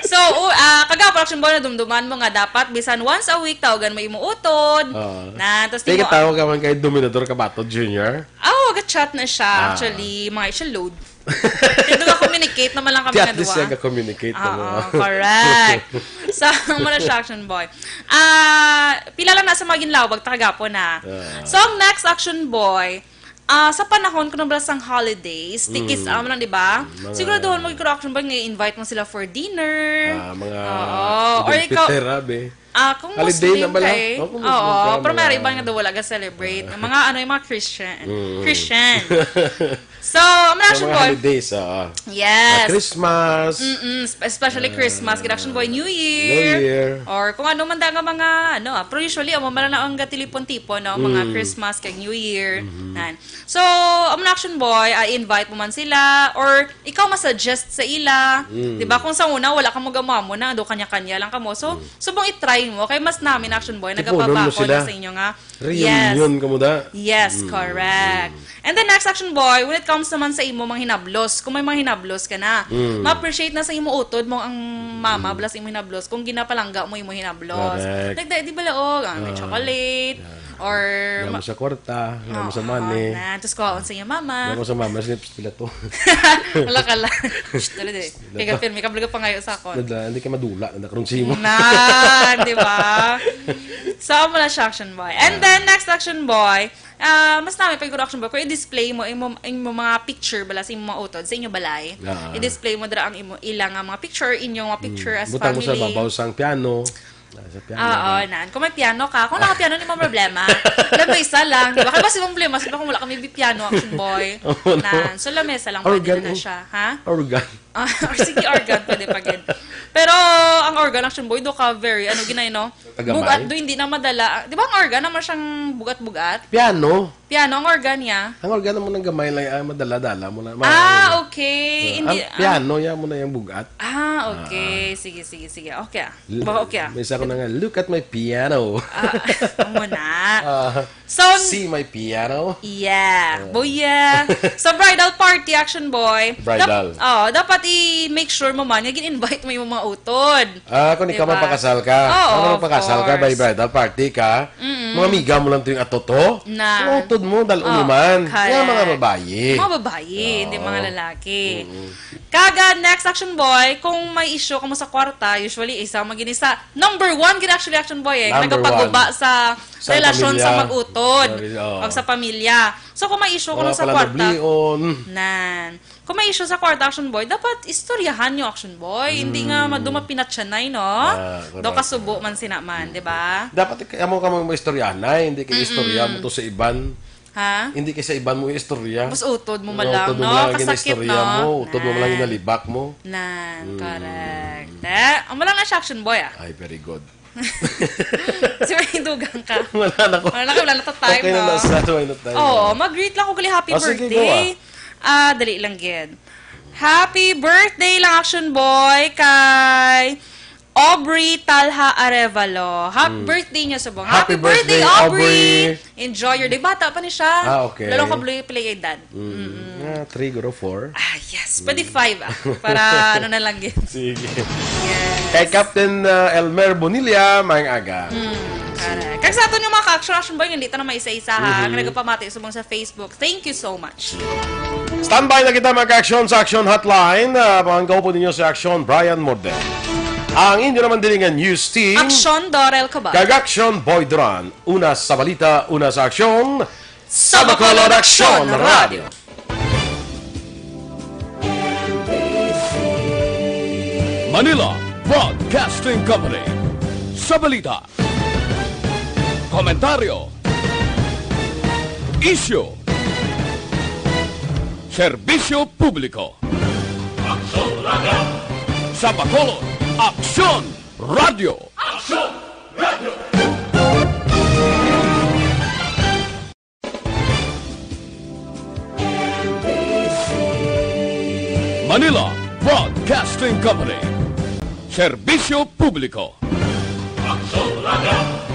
So, u-, ah, kagapon, action boy, nadumduman mo nga dapat bisan once a week, tawagan mo imo utod. Oo. Na, tas Sige, timo tawag ka man kay Dominador Kabato Junior. Ah, oo, ga-chat na siya, Ah. actually. Mga siya load. Kaya nag-communicate naman lang kami Ti at nga least duwa. siya ga-communicate, Ah, ano? ah, correct. So, ang mga siya, action boy. Ah, pila lang na sa mga ginlawag, tagapon na. Ah. So, ang next action boy, ah, sa panahon ko nabala sang holidays, tikis Mm. amo lang, di ba? Mga Siguraduhan mo, ikaw action boy, nga i-invite mo sila for dinner. Ah, mga Oo, or Idul ikaw, Fitr, abi. Ah, kung Holiday Muslim na bala? kay, Oh, kung Muslim oo, ka, pero mga meron iba nga daw wala ga-celebrate. Ang mga ano, yung mga Christian. Mm. Christian. So, ang mga Sa action mga boy. holidays, ah. Yes. Ah, Christmas. Mm-mm, sp-, especially Ah, Christmas, gid action boy, New Year. New Year. Or kung ano man da nga mga, ano, ah, pero usually, amo man na ang gatilipon-tipon, no? Mga Mm. Christmas, kag New Year. Mm-hmm. Nan. So, amo na action boy, ah, invite mo man sila, or ikaw ma-suggest sa ila. Mm. Di ba? Kung sa una, wala ka mo gamamo na, do kanya-kanya lang ka mo. So, Mm. subong i-try mo, kay mas namin action boy, Tipunon mo nagapabakod sila. na sa inyo nga. Reunion Yes. ka mo da. Yes, Mm. correct. Mm. And the next action boy, when it comes naman sa imo mga hinablos, kung may mga hinablos ka na, Mm. ma-appreciate na sa imo utod mo ang mama, Mm. bala sa imo hinablos, kung ginapalangga mo imo hinablos. Correct. Like, di, di ba, laog, ah, may Ah. chocolate, Yeah. or Wala mo ma- sa kwarta, wala mo sa Oo, money. na. Tapos kuhaon sa iya mama. Wala mo sa mama, sila, sila to. Wala ka lang. Shh, dali, dali. Wala Kaya to. Pirmi ka, baga pangayo sa akon. Wala, hindi ka madula, nanda karon sa imo. Na, di ba? So, amo na siya, action boy. And Ah. then, next action boy, ah, mas namin pa yung action boy, kung i-display mo, imo, imo mga picture bala sa imo mga utod, sa inyo balay. Ah. I-display mo dira ang imo, ilang nga mga picture, inyong mga picture Mm. as Butang mo sa family. babaw sang piano. Ah, sa piano Oo, ba? nan. Kung may piano ka, kung naka-piano, di mo problema. Lamesa lang, di ba? Kaya ba si problema, sabi kung wala kami piano, action boy. Oo, no? Nan. So, lamesa lang, pwede Organ, na na oh. siya, ha? Organ. Ah, or sige, organ, pwede pa gid. Pero, ang organ, action boy, do ka very, ano, ginay, no? Kagamay? Bugat, do, hindi na madala. Di ba ang organ, naman siyang bugat-bugat? Piano. Piano, ang organ niya. Ang organ mo nang gamay lang, ah, madala-dala mo na. Ma-, Ah, okay. Ah, Hindi, ang ah. piano, yan mo na yung bugat. Ah, okay. Ah. Sige, sige, sige. Okay, ah. L-, Ba, okay, ah. may isa ko na nga, "Look at my piano." Ah, amo na. Ah, So, "See my piano?" Yeah. Ah. Boya. So, bridal party, action boy. Bridal. Dap-, oh, dapat i-make sure mo man nga gin-invite mo yung mga utod. Ah, kung ikaw Diba? magpakasal ka. Oo, Kung of magpakasal ka, may course. bridal party ka, Mm. mga amiga mo lang to yung atoto. Na. Mga utod mo, dal-o Oh, mo man. Nga mga correct. babayi. Mga babayi, hindi Oo. mga lalaki. Mm. Kaga, next action boy, kung may issue ka mo sa kwarta, usually, isa mo gini sa number one gini actually action boy eh. Number Nagapaguba one. sa Sa relasyon sa pamilya. mag-utod Sorry, oo. o sa pamilya. So, kung may issue ka Wala mo sa pala kwarta, nablion. nan. Kung may issue sa kwarta, action boy, dapat istoryahan nyo, action boy. Hindi nga Mm. maduma pinatsanay, no? Ah, Do correct. kasubo man sina man, di ba? Dapat ik-, amo ka mo istoryahan, ay, hindi kay istorya mo Mm-mm. to sa iban. Ha? Hindi kay sa iban mo istorya. Mas utod mo Ang malang, utod mo no? malang Kasakit, ginaistorya no? mo, utod mo malang Nan. ginalibak mo. Nan, Mm. correct. Eh, amo lang na siya, action boy, ah. Ay, very good. Si may dugang ka. Wala na ko. Wala na ka, wala na ta time, Okay na no? na sa, wala na tayo. Oo, mag-greet lang ko gali happy Ah, sige, go, birthday. ah. Ah, dali lang gid. Happy birthday lang, action boy, kay Aubrey Talha Arevalo. Happy Mm. birthday niya subong. Happy Happy birthday, birthday, Aubrey! Aubrey! Enjoy your day. Bata pa ni siya. Ah, okay. Lalo ka blue play edad. Mm. Mm-mm. Ah, three, guro, four. Ah, yes. Pwede Mm. five, ah. Para ano na lang yun. Sige. Yes. Kay Captain, uh, Elmer Bonilla, maayong aga. Mm, correct. Kag sa aton nga mga ka-action, action boy, hindi ta na maisa-isa, ha? Mhm. Nga nagapamati subong sa Facebook. Thank you so much. Standby na kita, mga ka-action, sa Action Hotline. Ah, mga kaupo ninyo si Action, Brian Morden. Ang inyo naman din nga news team. Action, Dorel Cabal. Kag Action, Boy Duran. Una sa balita, una sa aksyon. Sa Bacolod Aksyon Radio. Manila Broadcasting Company. Sa balita, komentaryo, isyu, serbisyo publiko. Aksyon Radio. Sa Bacolod, Aksyon Radio. Aksyon Radio. Manila Broadcasting Company. Serbisyo Publiko. Aksyon Radio.